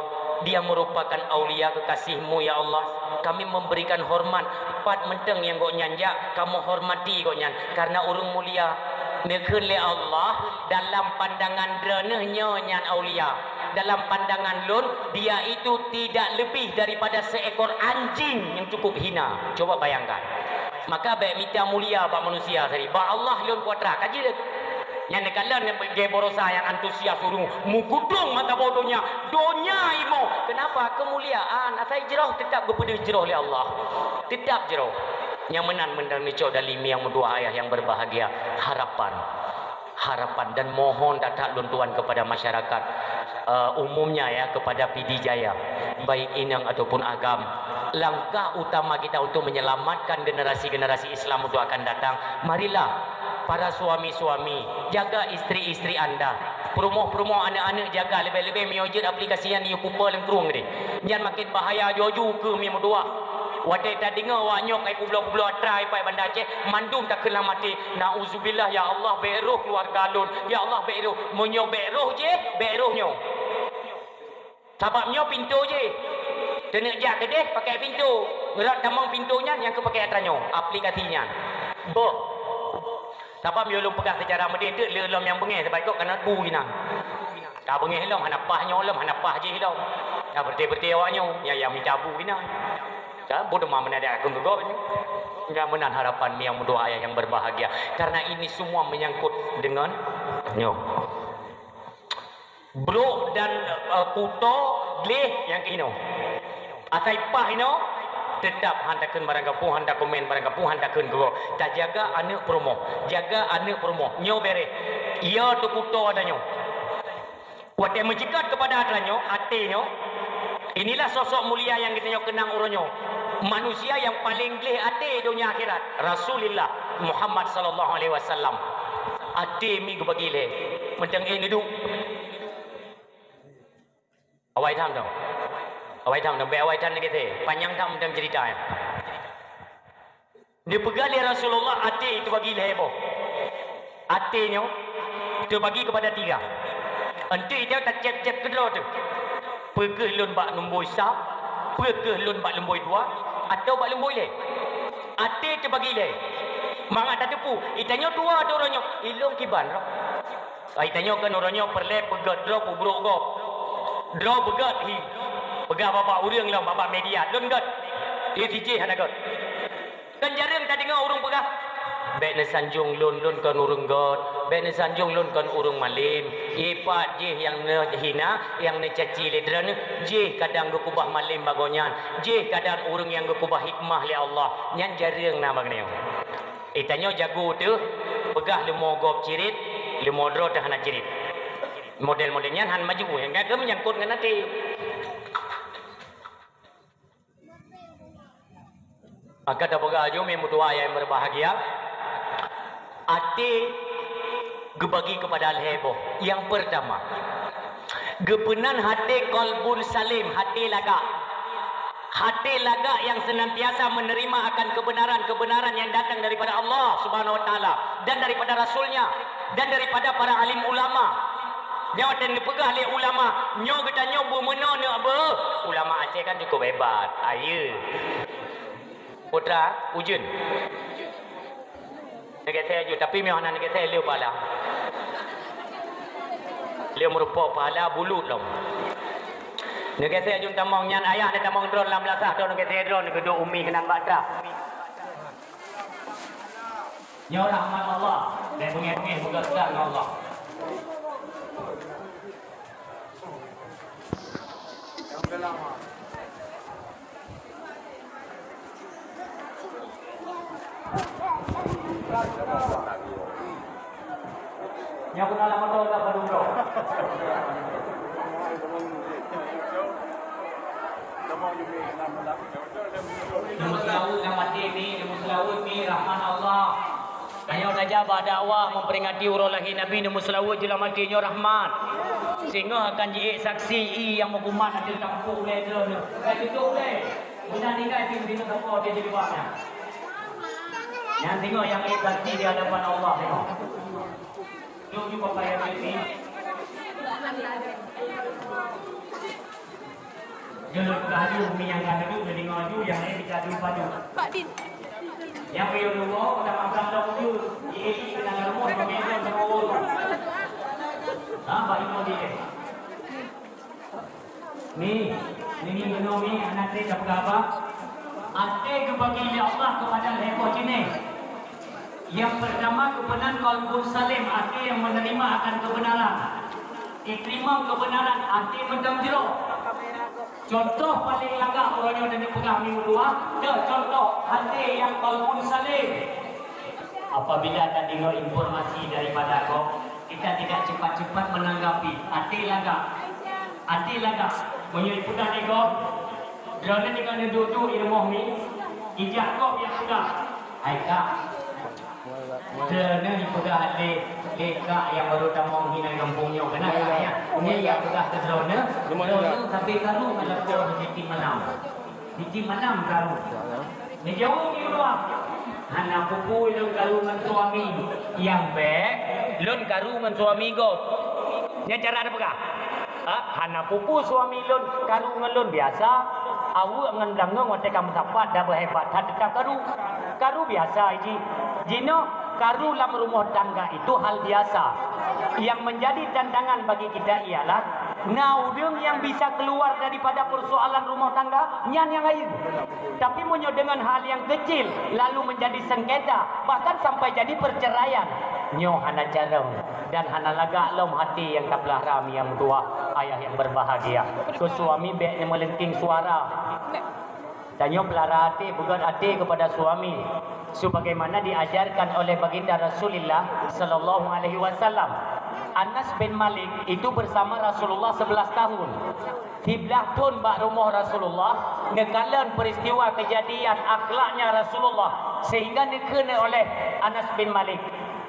Dia merupakan aulia kekasih-Mu, ya Allah. Kami memberikan hormat, pat mantong nyang gobnyan jak, kamoe hormati gobnyan karena ureuëng mulia." Neukheun lé Allah, "Dalam pandangan Droeneuh nyoe nyan aulia. Dalam pandangan Lôn, dia itu tidak lebih daripada seekor anjing yang cukup hina." Coba bayangkan. Maka bék mita mulia bak manusia sabe, bak Allah lôn kuatra ka jeuet. Nyan neukalon nyang beubarosa nyang antusias ureuëng meukeudong mata boh donya, donya imo. Kenapa? Keumuliaan. Asai jroh teutap geupeudeuh jroh lé Allah. Teutap jroh. Nyang meunan meunan neucok dalam nyang meudua ayah yang berbahagia, harapan. Harapan dan mohon that-that lôn tuan kepada masyarakat, eh, umumnya ya, kepada Pidie Jaya, baik inong ataupun agam. Langkah utama kita untuk menyelamatkan generasi-generasi Islam untuk akan datang, marilah para suami-suami jaga istri-istri anda, peurumoh-peurumoh aneuk-aneuk jaga, leubeh-leubeh meunyoe jeuet aplikasi nyan yue pupa lam krueng deh. Nyan makin bahaya, jaju keu mi meutuah. Watée tadeungoe awak nyoe kai peubloe-peubloe atra ipai Banda Aceh, mandum takheun lam até, "Nauzubillah, ya Allah, bék roh keuluwarga lôn. Ya Allah, bék roh." Meunyoe bék roh jih, bék roh nyoe. Sabab nyoe pintoe jih. Teuneuk jak keudeh pakai pintoe. Rot tamong pintoe nyan nyang keu pakai atra nyoe, aplikasi nyan. Boh. Sabab meunyoe lôn peugah seucara meudeh teuk, le lom nyang beungéh, sabab ikot kana bu inan. Ka beungéh lom, hana paih nyoe lom, hana paih jih lom. Ka beureuti-beureuti awak nyoe, nyang, nyang mita bu inan. Ka bu teuma meunan dak akun geugob nyoe. Nyang meunan harapan nyang meutuah ayah yang berbahagia. Karena ini semua menyangkut dengan nyoe. Brok dan, eh, kuto gleh nyang keuh inoe. Asai paih inoe, teutap han takheun barang gampông, han takomen barang gampông, han takheun keu gob. Tajaga aneuk peurumoh, jaga aneuk peurumoh. Nyoe bereh. Iya teukuto ata nyoe. Watée meuceukat keupada ata nyoe, até nyoe, inilah sosok mulia nyang geutanyoe keunang uroe nyoe. Manusia nyang paleng gleh até donya akhirat, Rasulullah Muhammad sallallahu alaihi wasallam. Até mi geubagi lé. Mantong éh neuduek. Awai tham dong. Awai tham dong, bék awai tham neugeuté. Panyang tham dong ceurita nyan. Neupeugah lé Rasulullah, até teubagi lhée boh. Até nyoe teubagi keupada tiga. Enteuk ita tacép-cép keudroe teuh. Peu kheueh lôn bak lumbôi sa, peu kheueh lôn bak lumbôi dua, atawa bak lumbôi lhée. Até teubagi lhée. Mangat tateupeue, itanyoe dua teuh uroe nyoe, ilôn kiban roh. Ai tanyoe keu uroe nyoe peureulée peugét droe peubrok gob. Droe beugét hi. Peugah bak-bak ureuëng lom, bak-bak media, lôn gét. Ie sijih hana gét. Kan jareueng tadeungoe ureuëng peugah, "Bék neusanjong lôn, lôn kon ureuëng gét. Bék neusanjong lôn kon ureuëng malem." Ie pat jih nyang neuhina, nyang neucaci lé droeneueh, jih kadang geukeubah malem bak gobnyan, jih kadang ureuëng nyang geukeubah hikmah lé Allah. Nyan jareueng na bak geutanyoe. Eh, tanyoe jago teuh, peugah leumo gob cirit, leumo droe teuh hana cirit. Model-model nyan han maju, nyang ka meunyangkot ngon até. Maka tapeugah laju, mi meutuah nyang berbahagia, até geubagi keupada lhée boh. Nyang peurtama, geupeunan até qalbun salim, até lagak. Até lagak nyang seunantiasa meuneurima akan keubeunaran-keubeunaran nyang datang daripada Allah Subhanahu wa Taala dan daripada Rasul-Nya dan daripada para alim ulama. Nyoe watée neupeugah lé ulama, nyoe geutanyoe beumeunoe neuk beu. Ulama Aceh kan cukup hebat. Ayeue. Putra, ujeuen. Neugesé aju, tapi meuh hana neugesé lé pahala. Lé meurumpok pahala bulut lom. Neugesé aju tamong nyan, ayah neutamong droe lam lasah, droe neugesé droe, neugeuduek umi keunan bak trah. Nyoe rahmat Allah, dan beungéh-beungéh beugöt ngon Allah. Nyang beuna lam moto ka padum droe. Neumeuseulaweuet lam até mi, neumeuseulaweuet mi, rahmat Allah. Tanyoe tajak bak dakwah memperingati uroe lahé Nabi, neumeuseulaweuet jeulam até nyoe rahmat. Singoh akan jiék saksi ié nyang meukumat ateueh tampôk ulée droeneuh. Ka jitôp ulée. Meunan tinggai pih binoe sapo di jilbab nyan. Nyan singoh nyang ék saksi di hadapan Allah singoh. Jom, jom, Bapak, ya, ini. Jom, jom, kadu, mi nyang ka duduk, jadi ngaju, nyang lain dikadu padu. Pak Din. Nyang beliau dulu, kita makan dah wujud. Di Eli kena rumus, pemimpin semua urus. Ha, Pak Imam dia. Mi, nini meunoe mi, hana treb tapeugah haba. Até geubagi lé Allah keupada lhée boh jeunèh. Nyang peurtama, geupeunan qalbun salim, até nyang meuneurima akan keubeunaran. Iteurimong keubeunaran, até mantong jroh. Cuntoh paleng lagak uroe nyoe dan peugah minggu dua, nyoe cuntoh até nyang qalbun salim. Apabila tadeungoe informasi daripada gob, kita tidak cepat-cepat menanggapi. Até lagak. Até lagak. Meunyoe ipeugah lé gob, droeneuh deungon neuduek-duek i rumoh mi, ijak gob nyang peugah, "Hai kak, droeneuh ipeugah lé, lé kak nyang baru tamong hinan gampông nyoe keunan kak nyan." Nyan nyang peugah keu droeneuh, droeneuh sabe karu ngon lakoe nyoe tiep malam. Tiep malam karu. Neujaweueb di luwa, "Hana peue-peue lôn karu ngon suami." Nyang bék, lôn karu ngon suami gob. Nyan cara neupeugah. Ha, "Hana peue-peue suami lôn karu ngon lôn, biasa. Aweuek ngon blangong watée ka meusapat dak beuhebat that teutab karu. Karu biasa jih." Jinoe karu lam rumoh tangga itu hal biasa. Yang menjadi tantangan bagi kita ialah, na ureuëng nyang bisa keluar daripada persoalan rumoh tangga, nyan nyang laén. Tapi meunyoe deungon hal nyang keucil lalu menjadi sengketa, bahkan sampai jadi perceraian, Nyoe hana carông dan hana lagak lom hati nyang tapeulara, mi nyang meutuah, ayah yang berbahagia. Keu suami bék neumeulengking suara. Tanyoe peulara até, beugét até kepada suami, sebagaimana diajarkan oleh Baginda Rasulullah sallallahu alaihi wasallam. Anas bin Malik itu bersama Rasulullah sebelas tahun. Siblaih thon bak rumoh Rasulullah, neukalon peristiwa kejadian akhlaknya Rasulullah, sehingga neukheun oleh Anas bin Malik,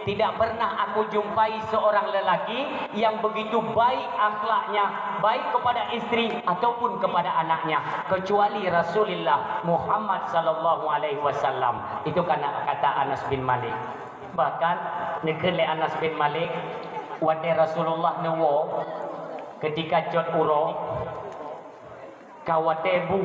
"Tidak pernah aku jumpai seorang lelaki yang begitu baik akhlaknya, baik kepada istri ataupun kepada anaknya, kecuali Rasulullah Muhammad sallallahu alaihi wasallam." Itu kana kata Anas bin Malik. Bahkan neukheun lé Anas bin Malik, watée Rasulullah neuwoe, ketika cot uroe, ka watée bu,